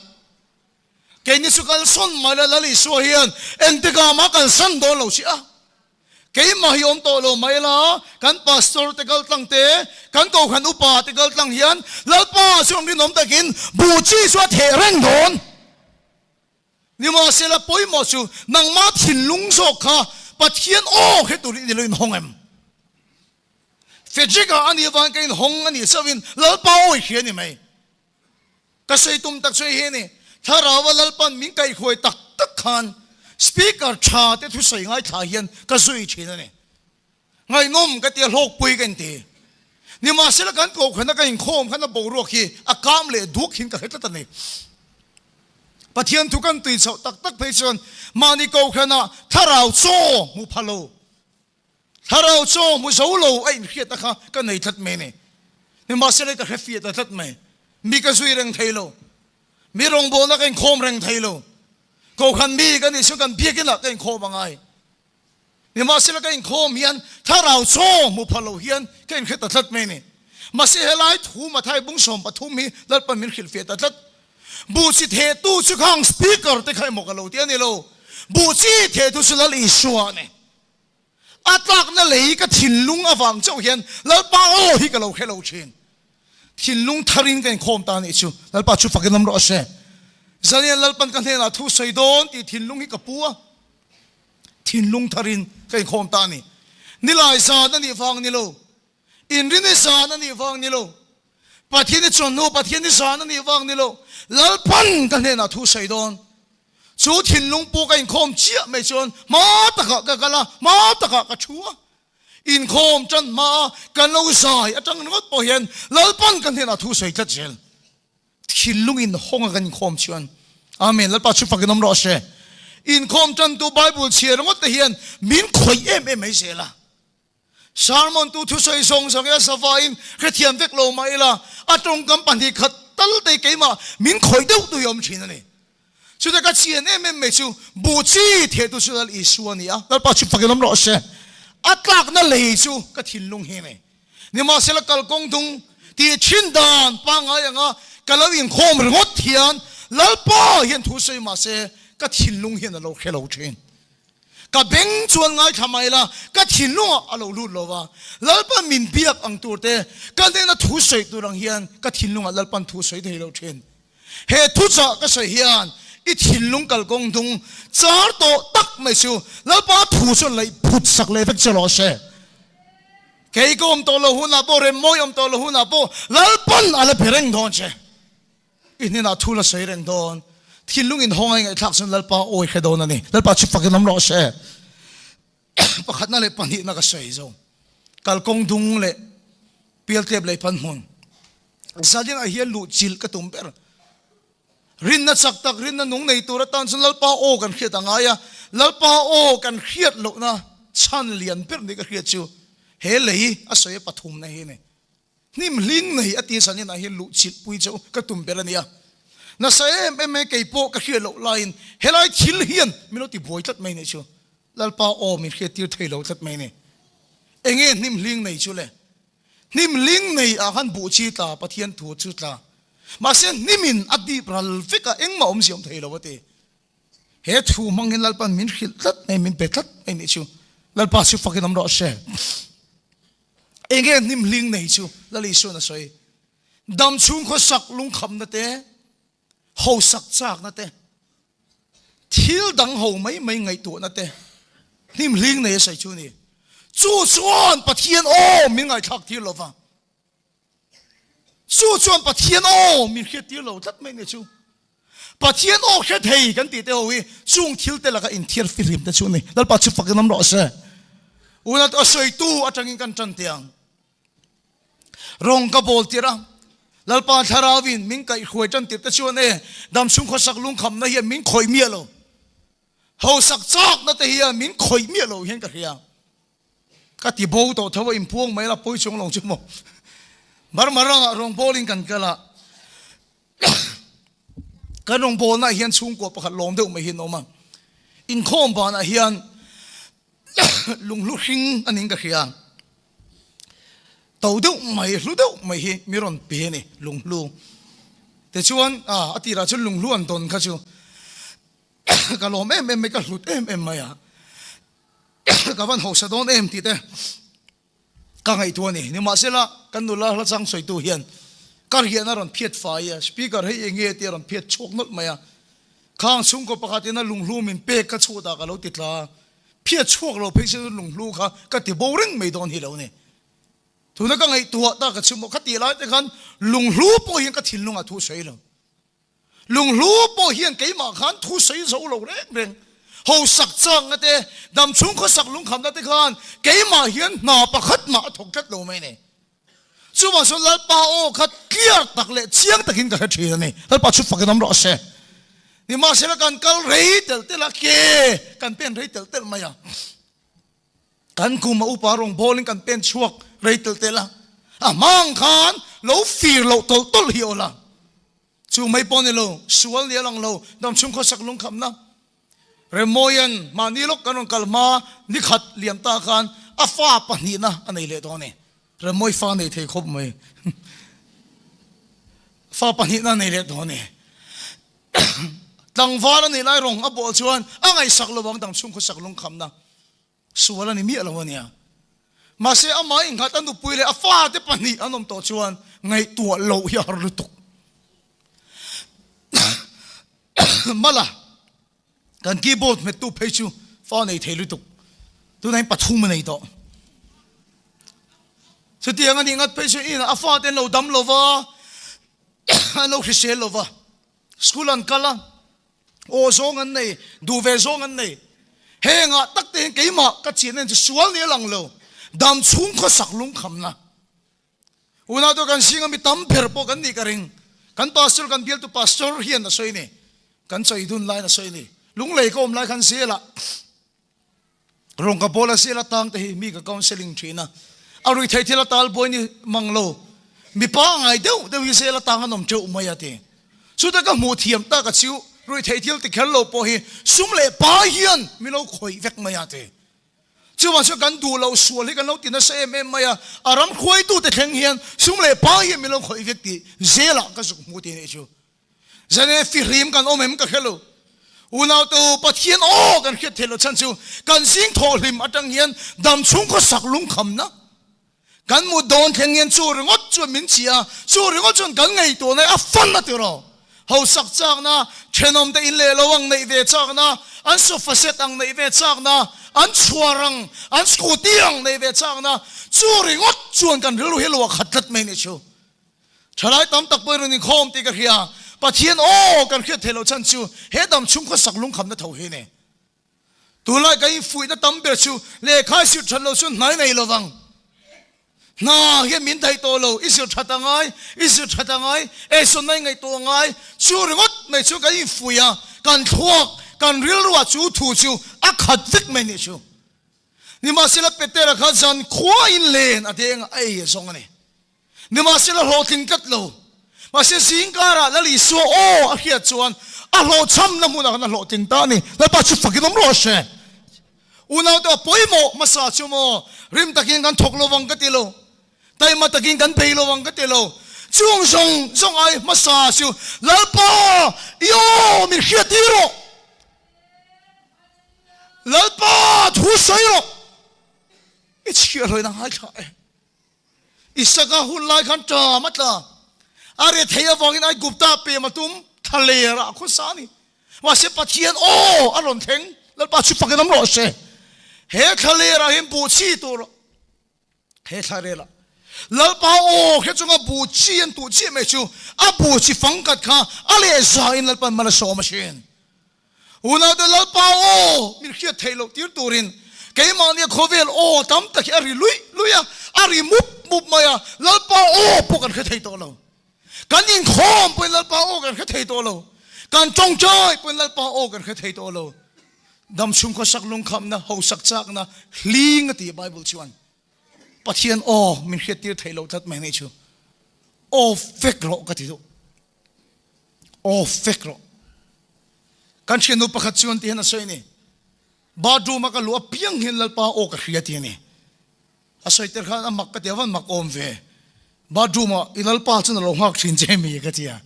[SPEAKER 1] Keini chu kalsawn mai la Lal Isua hian engtikah mah kalsan dawn lo chiah a. Keimah hi awm tawh lo mai la, kan pastor te kal tlang te, kan kohhran upa te kal tlang hian Lalpa chu an rinawm takin buh chi chu a theh reng dawn. Nimahsela pawimawh chu nangmah thinlung zawk kha Pathian aw hre turin i lo inhawng em? Frederick-a a nih avangin ka inhawng a nih chauhin Lalpa aw i hria a ni mai. Ka sawi tum tak chu hei hi a ni, Thlaraua Lalpan min kaihhuai tak tak khan Speaker tha te thusawi ngaithla hian ka zui thin a ni. Ngaihnawm ka tia hlawkpui ka inti. Nimahsela kan kohhran a ka inkhawm khan a boruak hi a kam leh duk hin ka hre tlat a ni. Pathian thu kan tui chhoh tak tak phei chuan mahni kohhranah thlarau chaw hmu pha lo. Thlarau chaw hmu zo lo a inhriatna kha ka nei tlat mai a ni. Nimahsela ka hre fiah ta tlat mai. Mi ka zui reng thei lo. Mi rawngbawlna ka inkhawm reng thei lo. Kohhran mi ka nih chuan kan biakinah ka inkhawm a ngai. Nimahsela ka inkhawm hian thlarau chaw hmu pha lo hian ka inhre ta tlat mai a ni. Mahse helai thu Mathai bung 13 hi Lalpan min hrilhfiah ta tlat. Buh chi thehtu chu khang speaker te kha emaw ka lo ti a ni lo. Buh chi thehtu chu Lal Isua a ni. A tlakna lei ka thinlung avang chauh hian Lalpa aw hi ka lo hre lo thin. Thinlung tharin ka inkhawm ta a nih chu. Lalpa chu fakin awm rawh se. Zanian Lalpan ka hnenah thu sawi dawn tih thinlung hi ka pu a. Thinlung tharin ka inkhawm ta a ni. Nilai zan a nih vang ni lo. Inrini zan a nih vang ni lo. Pathian i chuan hnu Pathian i zan a nih vang ni lo. Lalpan ka hnenah thu sawi dawn. Chu thinlung pu ka inkhawm chiah mai chuan hma takah ka kal a, hma takah ka thu a. Inkhawm tan hma a kan lo zai atang ringawt pawh hian Lalpan ka hnenah thu sawi tlat zel. Thinlung inhawng a kan inkhawm chuan Amen Lalpa chu fakin awm rawh se. Inkhawm tantu Bible chhiar ringawt te hian min khawih em em mai zel a. Sermon tu thusawi zawng zawng ila savain hrethiam vek lo mah ila a tawngkam 2 khat tal te keimah min khawih deuh tu hi awm thin a ni. Chutah ka chian em em mai chu buh chi theh tu chu Lal Isua a ni a, Lalpa chu fakin awm rawh se. A tlakna lei chu ka thinlung hi a ni. Nimahsela kalkawng dung tih thin dan pangngai anga ka lo inkhawm ringawt hian Lalpa hian thu sawi mahse ka thinlung hian a lo hre lo thin. Ka beng chuan ngaithla mai la, ka thinlungah a lo lut lo va. Lalpan min biak ang tur te, ka hnena thu sawi tur ang hian ka thinlungah Lalpan thu sawi thei lo thin. He thuchah ka sawi hian i thinlung kalkawng dung char tawh tak mai chu Lalpa thu chuan laih phut sak leh vek che rawh se. Kei ka awm tawh lo hunah pawh, remmawi awm tawh lo hunah pawh Lalpan a la be reng dawn che. I hnenah thu la sawi reng dawn. Thinlung inhawng a ingaihthlak chuan Lalpa awi hre dawn a ni. Lalpa chu fakin awm rawh se. Pakhatna leh pahnihna ka sawi zo. Kalkawng dung leh pialtlep lei pan hmun. Zalengah hian luh chilh ka tum ber. Rinna chak tak, rinna nung nei tur atan chuan Lalpa aw kan hriat a ngai a. Lalpa aw kan hriat lohna chhan lian ber ni ka hriat chu he lei a sawi a pathumna hi a ni. Hnim hling nei a ti zan inah hian luh chilh pui cheu ka tum ber a nia. Nasa em em mai kei pawh ka hriat loh laiin helai thil hian min lo ti buai tlat mai nih chu. Lalpa aw min hriat tir thei lo tlat mai ni. Enge hnim hling nei chu le? Hnim hling nei ah khan buh chi tla, Pathian thu chu tla. Mahse hnimin a dip ral vek a, engmah awmzia awm thei lo a ti. He thu hmang hian Lalpa'n min hrilh tlat mai, min pe tlat mai nih chu. Lalpa chu fakin awm rawh se. Enge hnim hling nei chu Lal Isua'n a sawi. Dam chhung khawsak lungkhamna te, hosak chakna te, thil dang ho mai mai ngaihtuahna te hnim hling nei a sawi chu a ni. Chu chuan Pathian aw min ngaithlak tir lo va. Chu chuan Pathian aw min hriat tir lo tlat mai nia chu. Pathian aw hre thei kan tih te ho hi chung thil te laka inthiar fihlim te chu a ni. Lalpa chu fakin awm rawh se. Unau te a sawitu atangin kan tan teh ang. Rawng ka bawl tirh a, Lalpa thlarauin min kaihhruai tan tirh te chuan e, damchhung khawsak lungkhamna hian min khawih miah lo. Hausak chakna te hian min khawih miah lo hian ka hria. Ka ti bo tawh tho a, inpuang mai la pawi chuang lo chu maw. Burma rangah rawngbawlin kan kal a, kan rawngbawlnaah hian chhungkua pakhat lawm deuh mai hi an awm a. Inkhawm banah hian lunghlu hring a ning ka hria. To deuh mai, hlu deuh mai hi mi rawn pe a ni, lunghlu. Tichuan, a tirah chuan lunghlu an dawn kha chu ka lawm em em mai, ka hlut em em mai a. Ka van hausa dawn em tih te ka ngaihtuah a ni. Nimahsela, kan nula hla chang sawitu hian ka riahna rawn phiat fai a, speaker hei eng nge tih a rawn phiat chhuak nawlh mai a. Khang chhungkaw pakhatin a lunghlu min pek ka chhutah ka lo ti tla a, phiat chhuak lo phei se chu lunghlu kha ka ti bo reng mai dawn hi lo ni. Tuna ka ngaihtuah ta ka chhum kha tih lai te khan lunghlu pawh hian ka thinlungah thu sawi lo. Lunghlu pawh hian keimah khan thu sawi zo lo reng reng. Hosak chakna te, damchhung khawsak lungkhamna te khan keimah hian hna pakhat mah a thawk tlat lo mai ni. Chuvang chuan Lalpa aw kha clear tak leh chiang takin ka hre thin a ni. Lalpa chu fakin awm rawh se. Nimahsela kan kal rei telh telh a, ke kan pen rei telh telh mai a. Kan kum a upa rawngbawlin kan pen chhuak rei telh telh a. A hmang khan lo fir loh tawlh tawlh hi awl a. Chu mai pawh ni lo, sual ni a lang lo, damchhung khawsak lungkhamna. Remmawia'n mahni lawk kan rawn kal hma ni khat liam ta khan a fa pahnihna a nei leh dawn a ni. Remmawi fa nei thei khawp mai. Fa pahnihna a nei leh dawn a ni. Tlangval a nih lai rawng a bawh chuan a ngaihsak lo ang dang chhung khawsak lungkhamna sual a ni miah lo a nia. Mahse amah innghat a nupui leh a fate pahnih an awm tawh chuan ngaihtuah loh hi a har lutuk. Mala, kan keyboard hmettu phei chu fa nei thei lutuk. Tunah hian pathum a nei tawh. Chutiang a nih ngat phei chu inah a fate an lo dam lo va, an lo hrisel lo va. School an kal a, aw zawng an nei, duh ve zawng an nei. Hengah tak te hian keimah ka chian en chu sual ni a lang lo, dam chhung khawsak lungkhamna. Unau te kan zinga mi tam ber pawh kan nih ka ring. Kan pastor, kan bialtu pastor hian a sawi ni. Kan chawi dun laiin a sawi ni. Lunglei ka awm lai khan zelah Rawng ka bawl a zel atang te hi mi ka counselling thin a, a rui thei thil a tal buai ni mang lo, mi pangai deuh deuh hi zel atang an awm teuh mai a ti. Chutah ka hmuh thiam tak a chiu, rui thei thil ti kher lo pawh hi sum leh pai hian mi lo khawih vek mai a ti. Chuvang chuan kan duh loh sual hi kan lo ti nasa em em mai a, a ram hruaitute thleng hian sum leh pai hian mi lo khawih vek tih zelah ka zuk hmu tih a nih chu. Zane fihlim kan awm em ka hre lo. Unau te u, Pathian aw kan hriat theih loh chhan chu kan zing thawhhlim atang hian dam chhung khawsak lungkhamna kan mut dawn thleng hian chu ringawt chuan min chhi a, chu ringawt chuan kan ngaihtuahna hi a fan a tiraw. Hausak chakna, thenawm te in leh lo ang neih ve chakna, an sofa set ang neih ve chakna, an chhuar ang, an scooty ang neih ve chakna, chu ringawt chuan kan rilru hi luah khat tlat mai a nih chu. Thalai tam tak pawhin rawn inkhawm tih ka hria. Pathian aw kan hriat theih loh chhan chu he dam chhung khawsak lungkhamna tho hi a ni. Tunlai kan infuihna tam ber chu lehkha i zir that loh chuan hnai nei lovang. Hna hian min daih tawh lo, i zir that a ngai, i zir that a ngai, eizawnna i ngaihtuah a ngai. Chu ringawt mai chu kan infuih a, kan thluak, kan rilruah chu thu chu a khat vek mai nih chu. Nimahsela Petera kha zan khuain len a deng a, a ei a zawng a ni. Nimahsela hlawhtling tlat lo. Mahse zingkarah Lal Isua aw a hriat chuan a hlawhchhamna hmunah khan a hlawhtling ta a ni. Lalpa chu fakin awm rawh se. Unaute a pawimawh hmasa chu maw rim takin kan thawk lo vang ka ti lo. Taima takin kan bei lo vang ka ti lo. Chung zawng zawng ai hmasa chu Lalpa i aw min hriat tir rawh. Lalpa thu sawi rawh. I chhiahhlawin a ngaithla e. Isaka hun lai khan ṭam a tla. A rethei avangin Aigupta pem a tum thlaler ah khawsa a ni. Mahse Pathian aw a rawn thleng, Lalpa chu fakin awm rawh se. He thlaler ah hian buh chi tur he thlaler ah Lalpa aw hre chunga buh chi an tuh chiah mai chu a buh chi fangkhat kha a lehza in Lalpan mal a sawm asin. Unaute Lalpa aw min hriat theih loh tir turin keimahnia khawvel aw tam tak hi a ri luih luih a, a ri mup mup mai a, Lalpa aw pawh kan hre thei tawh lo. Kan inkhawm pawhin Lalpa aw kan hre thei tawh lo. Kan tawngtai pawhin Lalpa aw kan hre thei tawh lo. Dam chhung khawsak lungkhamna, hausak chakna hling a ti Bible chuan. Pathian aw min hriat tir theih loh tlat mai nei chu. Aw vek rawh ka ti duh. Aw fek rawh. Kan thiannu pakhat chuan ti hian a sawi a ni, Bathroom a ka luh apiang hian Lalpa aw ka hria ti a ni. A sawi tel khan a mak ka ti a, van mak awm ve. Bathroom ah i Lalpa chuan a lo nghak thin che mi ka ti a.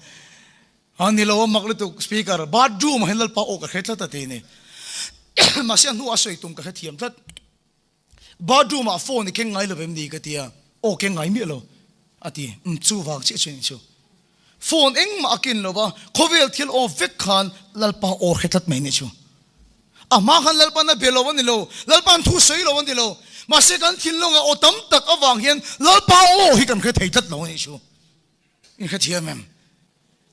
[SPEAKER 1] A ni lo a mak lutuk speaker, bathroom ah hian Lalpa aw ka hre tlat a ti a ni. Mahse a hnuah a sawi tum ka hrethiam tlat. Bathroom ah phone i keng ngai lo em ni ka ti a, aw keng ngai miah lo a ti, umm chu vang chiah chuan chu phone engmah a ken lo va, khawvel thil aw vek khan Lalpa aw hre tlat mai nih chu. A hma khan Lalpan a be lo a ni lo, Lalpan thu sawi lo a ni lo, mahse kan thinlungah aw tam tak avang hian Lalpa aw hi kan hre thei tlat lo a nih chu. In hrethiam em?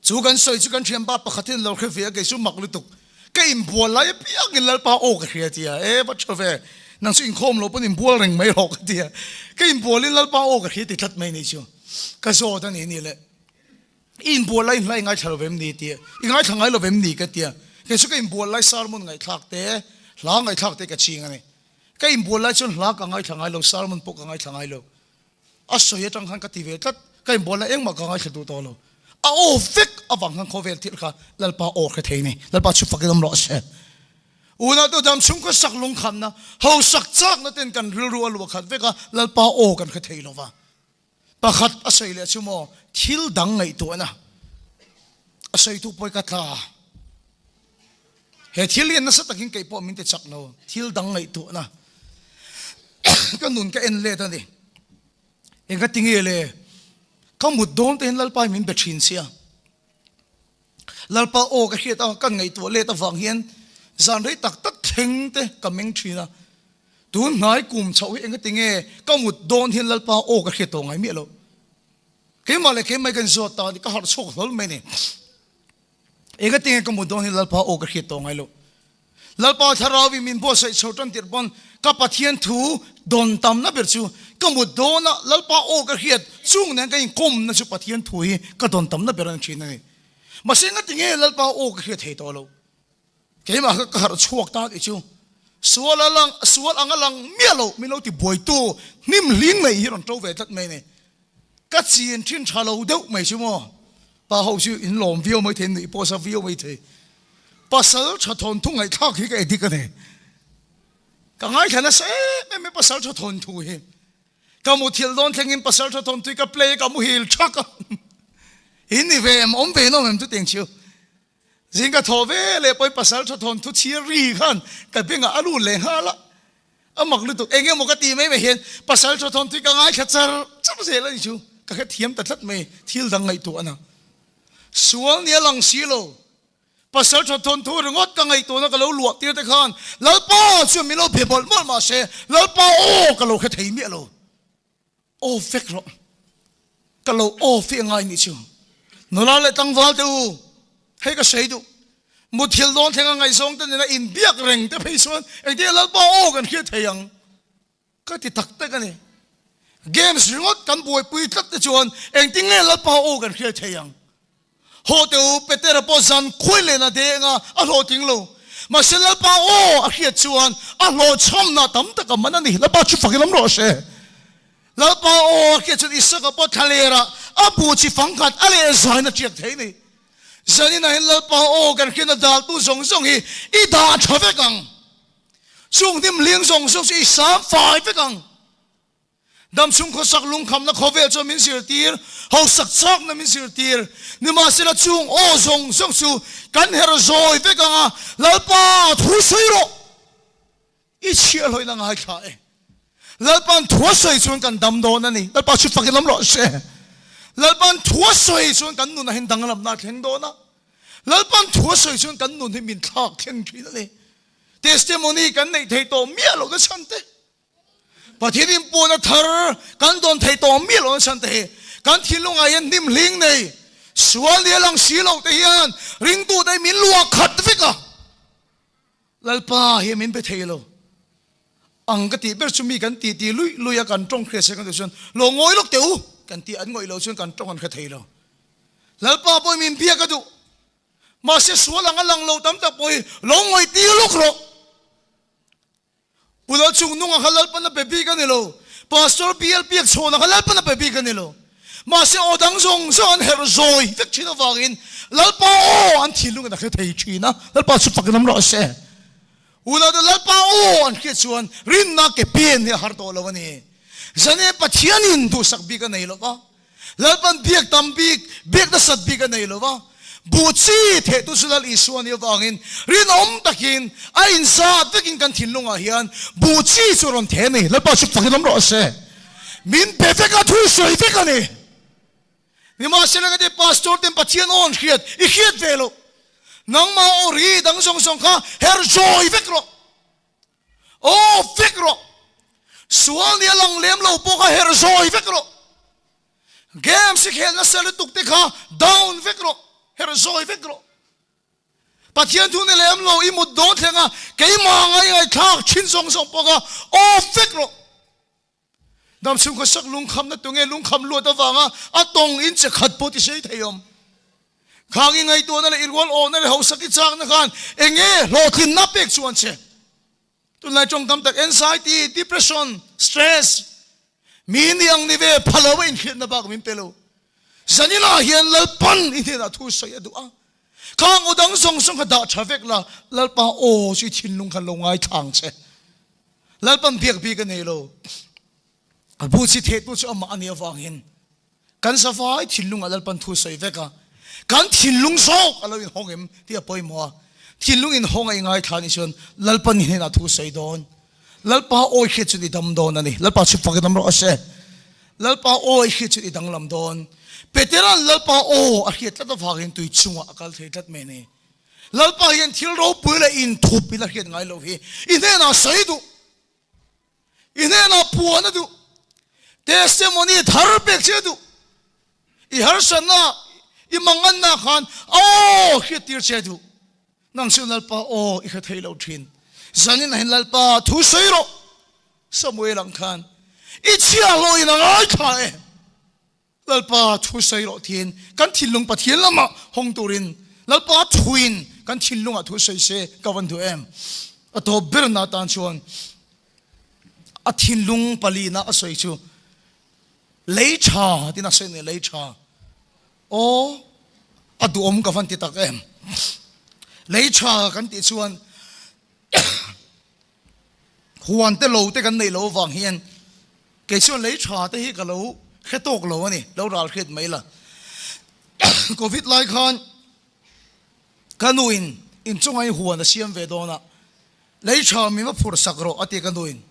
[SPEAKER 1] Chu kan sawi chu kan thianpa pakhat hian lo hre ve a, kei chu mak lutuk. Ka inbual lai apiangin Lalpa aw ka hria tia, e va tha ve, nang chu inkhawm lo pawn inbual reng mai rawh ka tia. Ka inbualin Lalpa aw ka hria ti tlat mai ni chu. Ka zawt a ni ni le. I inbual lai hla i ngaithla lo vem ni tia, i ngaithla ngai lo vem ni ka tia. Kei chu ka inbual lai sermon ngaihthlak te, hla ngaihthlak te ka ching a ni. Ka inbual lai chuan hla ka ngaithla ngai lo, sermon pawh ka ngaithla ngai lo. A sawi atang khan ka ti ve tlat, ka inbual na engmah ka ngaithla duh tawh lo. A aw vek avang khan khawvel thil kha Lalpa aw hre thei ni. Lalpa chu fakin awm rawh se. Unau dam chhung kha sak lungkhamna, hausak chakna ten kan rilru a luah khat vek a, Lalpa aw kan hre thei lo va. Pakhat a sawi leh chu maw, thil dang ngaihtuahna a sawitu pawi ka tla. He thil hian nasa takin kei pawh min ti chak lo, thil dang ngaihtuahna ka nun ka en let a ni. Enga tinge le? Ka mut dawn te hian Lalpa hi min be thin sia. Lalpa aw ka hriat a, ka ngaihtuah let avang hian zan rei tak tak thleng te ka meng thin a. Tun hnai kum chhoh hi enga tinge ka mut dawn hian Lalpa aw ka hriat tawh ngai miah lo. Keimah leh keimah hi ka inzawt ta a ni, ka harh chhuak hlawl mai a ni. Enga tinge ka mut dawn hi Lalpa aw ka hriat tawh ngai lo. Lalpa thlarau in min buatsaih chho tan tirh pawn ka Pathian thu dawn tamna ber chu ka mut dawn a, Lalpa aw ka hriat chung nen ka inkawmna chu Pathian thu hi ka dawn tamna ber a ni thin a ni. Mahse enga tinge Lalpa aw ka hriat thei tawh lo. Keimah kha ka harh chhuak ta tih chu sual a lang, sual ang a lang miah lo min lo ti buaitu hnim hling mai hi rawn to ve tlat mai a ni. Ka chin thin tha lo deuh mai chu maw? Pa ho chu in lawm viau mai thei, nuih pawh sa viau mai thei. Pasal tha thawnthu ngaihthlak hi ka edit a ni. Ka ngaithla nasa em em e pasal tha thawnthu hi. Ka muthilh dawn thlengin pasal tha thawnthu hi ka play a, ka muhil thak a. In ni ve em, awm ve in awm em chutiang chu. Zing ka thaw ve leh pawhin pasal tha thawnthu chhir ri khan ka bengah a lut leh nghal a. A mak lutuk, eng emaw ka ti mai mai hian pasal tha thawnthu hi ka ngaithla char char zel a ni chu. Ka hrethiam ta tlat mai, thil dang ngaihtuahna. Sual nia lang si lo, pasal tha thawnthu ringawt ka ngaihtuahna ka lo luah tir te khan Lalpa chuan min lo be mawlh mawlh mahse Lalpa aw ka lo hre thei miah lo. Off vek rawh. Ka lo off hi a ngai nih chu. Nula leh tlangval te u, hei ka sawi duh. Muthilh dawn thlenga ngaihzawng te nena inbiak reng te phei chuan engtin Lalpa aw kan hriat thei ang ka ti tak tak a ni. Games ringawt kan buaipui tlat te chuan engtin nge Lalpa aw kan hriat thei ang. Haw teh u, Petera pawh zan khuai len a deng a, a hlawhtling lo. Mahse Lalpa aw a hriat chuan a hlawhchhamna tam tak a man a ni. Lalpa chu fak in awm rawh se. Lalpa aw a hriat chuan Isaka pawh thlalerah a bu chi fangkhat a leh zain a tiak thei a ni. Zaninah hian Lalpa aw kan hriatna daltu zawng zawng hi i dah tha vek ang. Chung hnim hling zawng zawng chu i sam fai vek ang. Damchhung khawsak lungkhamna khawvel chuan min zirtir, hausak chakna min zirtir. Nimahsela chung aw zawng zawng chu kan her zawi vek ang a, Lalpa thu sawi rawh! I chhiahhlawhin a ngaithla e. Lalpa'n thu a sawi chuan kan dam dawn a ni. Lalpa chu fakin awm rawh se. Lalpa'n thu a sawi chuan kan nunah hian danglamna a thleng dawn a. Lalpa'n thu a sawi chuan kan nun hi min thlak thleng thin a ni. Testimony kan neih theih tawh miah lohna chhan te. Pathian inpuahna thar kan dawn thei tawh miah lo nasa te hi kan thinlungah hian hnim hling nei sual nia lang si lo te hian ringtute hi min luah khat vek a, Lalpa hi min be thei lo ang ka tih ber chu mi kan ti ti luih luih a kan tawng hria se kan tih chuan lo ngawi lawk teh u kan tih an ngawih loh chuan kan tawng an hre thei lo. Lalpa pawhin min biak a duh mahse sual ang a lang lo tam tak pawh hi lo ngawih tir lawk rawh. Pu Lalchungnunga kha Lalpan a pe bik a ni lo, Pastor BL Biakchhawna kha Lalpan a pe bik a ni lo. Mahse aw dang zawng zawng an herh zawi vek thin avangin Lalpa aw an thinlungin a hre thei thin a, Lalpa chu fakin awm rawh se. Unaute Lalpa aw an hriat chuan rinna ke pen hi a har tawh lo a ni. Zane Pathianin duhsak bik a nei lo va. Lalpan biak tam bik, biak nasat bik a nei lo va, buh chi thehtu chu Lal Isua nih avangin rinawm takin a inzat vekin kan thinlungah hian buh chi chu a rawn theh a ni. Lalpa chu fakin awm rawh se. Min pe vek a, thu sawi vek a ni. Nimahsela ka ti Pastor ten Pathian aw an hriat, i hriat ve loh. Nangmah aw ri dang zawng zawng kha her zawi vek rawh. Aw vek rawh. Sual nia lang lem lo pawh kha her zawi vek rawh. Games i khel nasa lutuk te kha down vek rawh, her zawi vek rawh. Pathian thu ni lem lo i mut dawn thleng a keimah ngai ngaihthlak thin zawng zawng pawh kha off vek rawh. Damchhung khawsak lungkhamna tunge lungkham luat avanga a tawng in che khat pawh ti sei thei awm. Khang i ngaihtuahna leh i rual awhna leh hausak i chakna khan enge hlawhtlinna pek chuan che. Tunlai tawngkam tak anxiety, depression, stress, mi ni ang ni ve phalo a inhriatna bak min pe lo. Zaninah hian Lalpan i hnenah thu sawi a duh a. Khang aw dang zawng zawng kha dah tha vek la, Lalpa aw chu i thinlung khan lo ngaithlang che. Lalpan biak bik a nei lo. A bu chi thehtu chu amah a nih avangin kan zavai thinlungah Lalpan thu sawi vek a, kan thinlung zawk a lo inhawng em tih a pawimawh a. Thinlung in hawng a i ngaithla anih chuan Lalpa ni hnenah thu sawi dawn. Lalpa awi hriat chuan i dam dawn a ni. Lalpa chu fak i dam rawh se. Lalpa awi hriat chuan i danglam dawn. Petera'n Lalpa aw a hriat tlat avangin tui chungah a kal thei tlat mai a ni. Lalpa hian thil ropui leh inthup in a hriat ngai loh hi. I hnenah sawi duh. I hnenah puan a duh. Testimony thar pek che a duh. I harsatna, i manganna khan aw hriat tir che a duh. Nang chu Lalpa aw i hre thei lo thin. Zanin ah hian Lalpa thu sawi rawh. Samuel ang khan i chhiahhlawh in a ngaithla e. Lalpa thu sawi rawh tiin kan thinlung Pathian lamah hawng turin Lalpa thuin kan thinlungah thu sawi se ka van duh em. A tawp berna atan chuan a thinlung palina a sawi chu lei tha tiin a sawi a ni, lei tha. Aw a duhawm ka van ti tak em. Lei tha kan tih chuan Huan te lo te kan neih loh avang hian kei chuan lei tha te hi ka lo hre tawk lo a ni, lo ral hriat mai la. Covid lai khan ka nu in inchunga in huan a siam ve dawn a, lei tha min va phur sak rawh a ti ka nu in.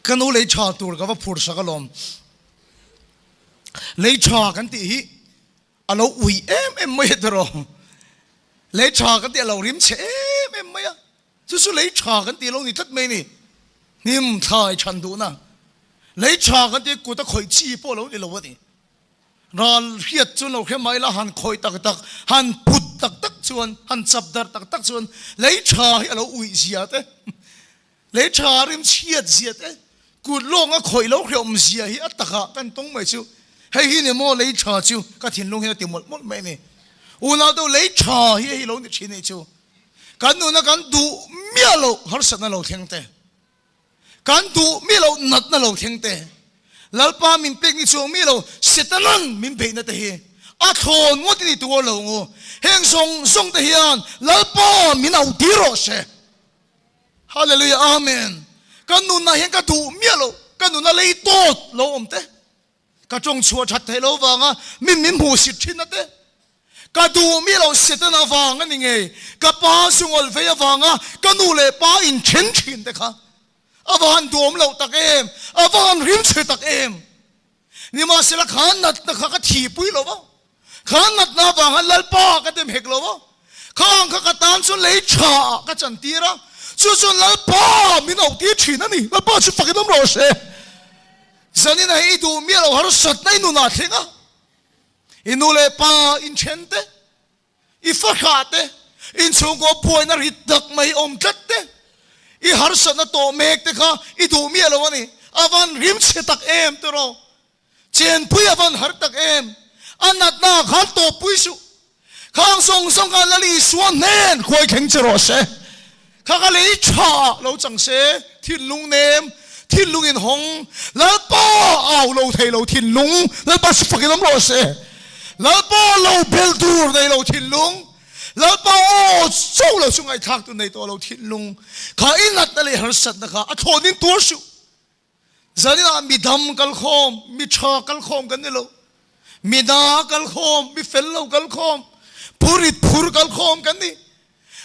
[SPEAKER 1] Ka nu lei tha tur ka va phur sak alawm. Lei tha kan tih hi A lo ui em em mai a tiraw? Lei tha kan tih a lo rim chhe em em mai a, chu chu lei tha kan tih lo ni tlat mai ni. Hnim thlai chhan duhna lei tha kan tih kut a khawih chi pawh lo ni lo a ni. Ral hriat chuan lo hre mai la, han khawih tak tak, han put tak tak chuan, han chap darh tak tak chuan lei tha hi a lo uih zia te. Lei tha rim chhiat zia te, kut lawng a khawih lo hreawm zia hi a takah kan tawng mai chu. Hei hi ni maw lei tha chu ka thinlung hian a ti mawlh mawlh mai a ni. Unau deuh lei tha hi hei lo ni thin anih chu. Kan nuna kan duh miah loh harsatna lo thleng te, kan duh miah loh natna lo thleng te, Lalpa min pek ni chuang miah lo Setanan min beihna te hi a thlawn ngawt i ni tuar lo ngu. Heng zawng zawng te hian Lalpa min auh tir rawh se. Hallelujah Amen Ka nunah hian ka duh miah lo, ka nuna lei tawt lo awm te, ka tawng chhuah that theih lo vanga min min hmuh sit thin na te, ka duh miah lo Satan avang a ni ngei, ka pa zungawl vei avanga ka nu leh pa in then thin te kha a va han duhawm loh tak em, a va han rim chhe tak em. Nimahsela kha natna kha ka thihpui lo va, kha natna avang khan Lalpa ka dem hek lo va, kha ang kha ka tan chuan lei tha ah ka chantir a, chu chuan Lalpa min auh tir thin a ni. Lalpa chu fakin awm rawh se. Zanin ah hi i duh miah lo harsatna i nunah thleng a, i nu leh pa inthen te, I fahrah te, inchhungkaw buaina rit tak mai awm tlat te, i harsatna tawh mek te kha i duh miah lo a ni. A van rim chhe tak em tiraw? Chenpui a van har tak em? A natna ah khan tawppui suh. Khang zawng zawng khan Lal Isua hnen khuai thleng che rawh se. Kha ka lei tha ah lo chang se, thinlung nem, thinlung in hawng, Lalpa au lo thei lo thinlung, Lalpa si fak in awm rawh se. Lalpa lo bel tur nei lo thinlung, Lalpa aw cho lo chu ngaihthlak tur nei tawh lo thinlung, kha i natna leh harsatna kha a thlawn in tuar suh. Zaninah mi dam kal khawm, mi tha kal khawm kan ni lo. Mi na kal khawm, mi fel lo kal khawm, phurit phur kal khawm kan ni.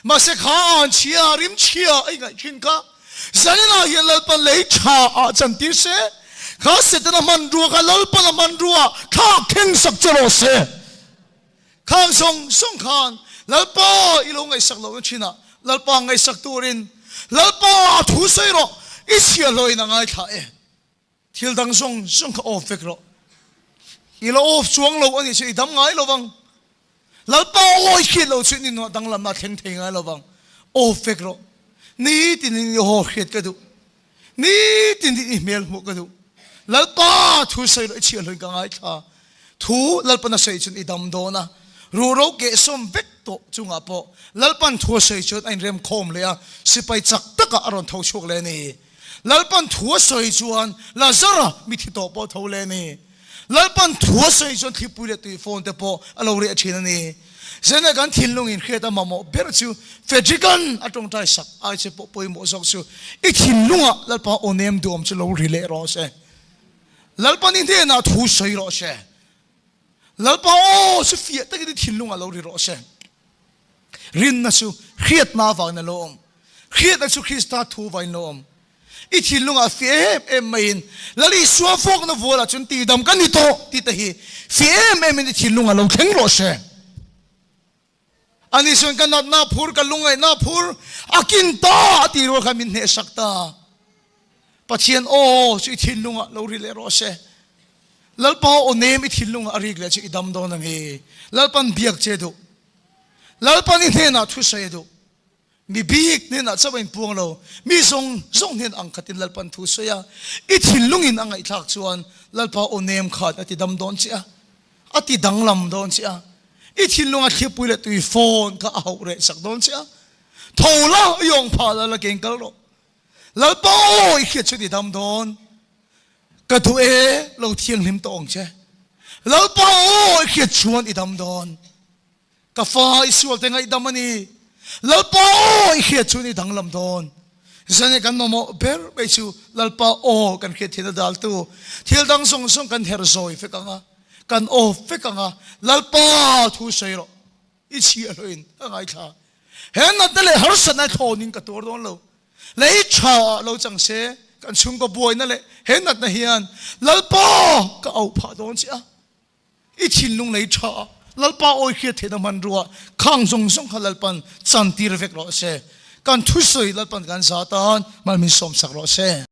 [SPEAKER 1] Mahse kha an chhia, rim chhia a ingaih thin kha. Zaninah hian Lalpa lei tha ah chantir se, kha Setana hmanrua kha Lalpan a hmanrua thlak thleng sak che rawh se. Khang zawng zawng khan Lalpa i lo ngaihsak lohna thinah Lalpa ngaihsak turin Lalpa a thu sawi rawh, i chhiahhlawhin a ngaithla e. Thil dang zawng zawng kha off vek rawh. I lo off chuang lo a nih chu i dam ngai lo vang. Lalpa awi hriat lo chu i nunah danglamna a thleng thei ngai lo vang. Off vek rawh. Nitin i haw hriat ka duh. Nitin i hmel hmuh ka duh. Lalpa thu sawi loh i chhiahhlawin ka ngaithla. Thu Lalpan a sawi chuan i dam dawn a, ruhro kehsawm vek tawh chungah pawh Lalpan thu a sawi chuan a inremkhawm leh a, sipai chak takah a rawn tho chhuak leh a ni. Lalpan thu a sawi chuan Lazara mithi tawh pawh a tho leh a ni. Lalpan thu a sawi chuan thlipui leh tuifawn te pawh a lo reh thin a ni. Zena kan thinlung in hriat a mamawh ber chu Frederick-a'n a tawngtai sak ai che pawh pawimawh zawk chu i thinlungah Lalpa aw nem duhawm chu lo ri leh rawh se. Lalpan i hnenah thu sawi rawh se. Lalpa aw chu fiah takin i thinlungah lo ri rawh se. Rinna chu hriatna avangin a lo awm. Hriatna chu Krista thu vangin lo awm. I thinlungah fiah em em maiin Lal Isua fawkna vualah chuan tihdam ka ni tawh tih te hi fiah em emin i thinlungah lo thleng rawh se. Ani chuan ka natna phur, ka lungngaihna phur a kin ta a tih rual khan min hnehsak ta. Pathian aw chu i thinlungah lo ri leh rawh se. Lalpa aw nem i thinlungah a rik leh chu i dam dawn a ni. Lalpan biak che duh. Lalpan i hnenah thusawi a duh. Mi bik hnenah chauh a inpuang lo, mi zawng zawng hnen ang khatin Lalpan thu sawi a, i thinlungin a ngaihthlak chuan Lalpa aw nem khan a ti dam dawn che a, a ti danglam dawn che a, i thinlunga thlipui leh tui fawn kha a hauh reh sak dawn che a, tho la, i awng phah la, la keng kal rawh. Lalpa aw i hriat chu ti dam dawn. Ka duh e, lo thianghlim tawh ang che. Lalpa aw i hriat chuan i dam dawn. Ka fa i sualte ngaihdam a ni. Lalpa aw i hriat chu ni danglam dawn. Zane kan mamawh ber mai chu Lalpa aw kan hriat thin a daltu. Thil dang zawng zawng kan herh zawi vek ang a, kan aw vek ang a, Lalpa thu sawi rawh. I chhiah hlawhin ka ngaithla. He natna leh harsatna thlawnin ka tuar dawn lo. Lei tha ah lo chang se, kan chhungkaw buaina leh he natna hian Lalpa ka auh phah dawn che a. I thinlung lei tha a, Lalpa awi hriat theihna hmanrua khang zawng zawng kha Lalpan chantir vek rawh se. Kan thusawi Lalpan kan za tan mal min sawmsak rawh se.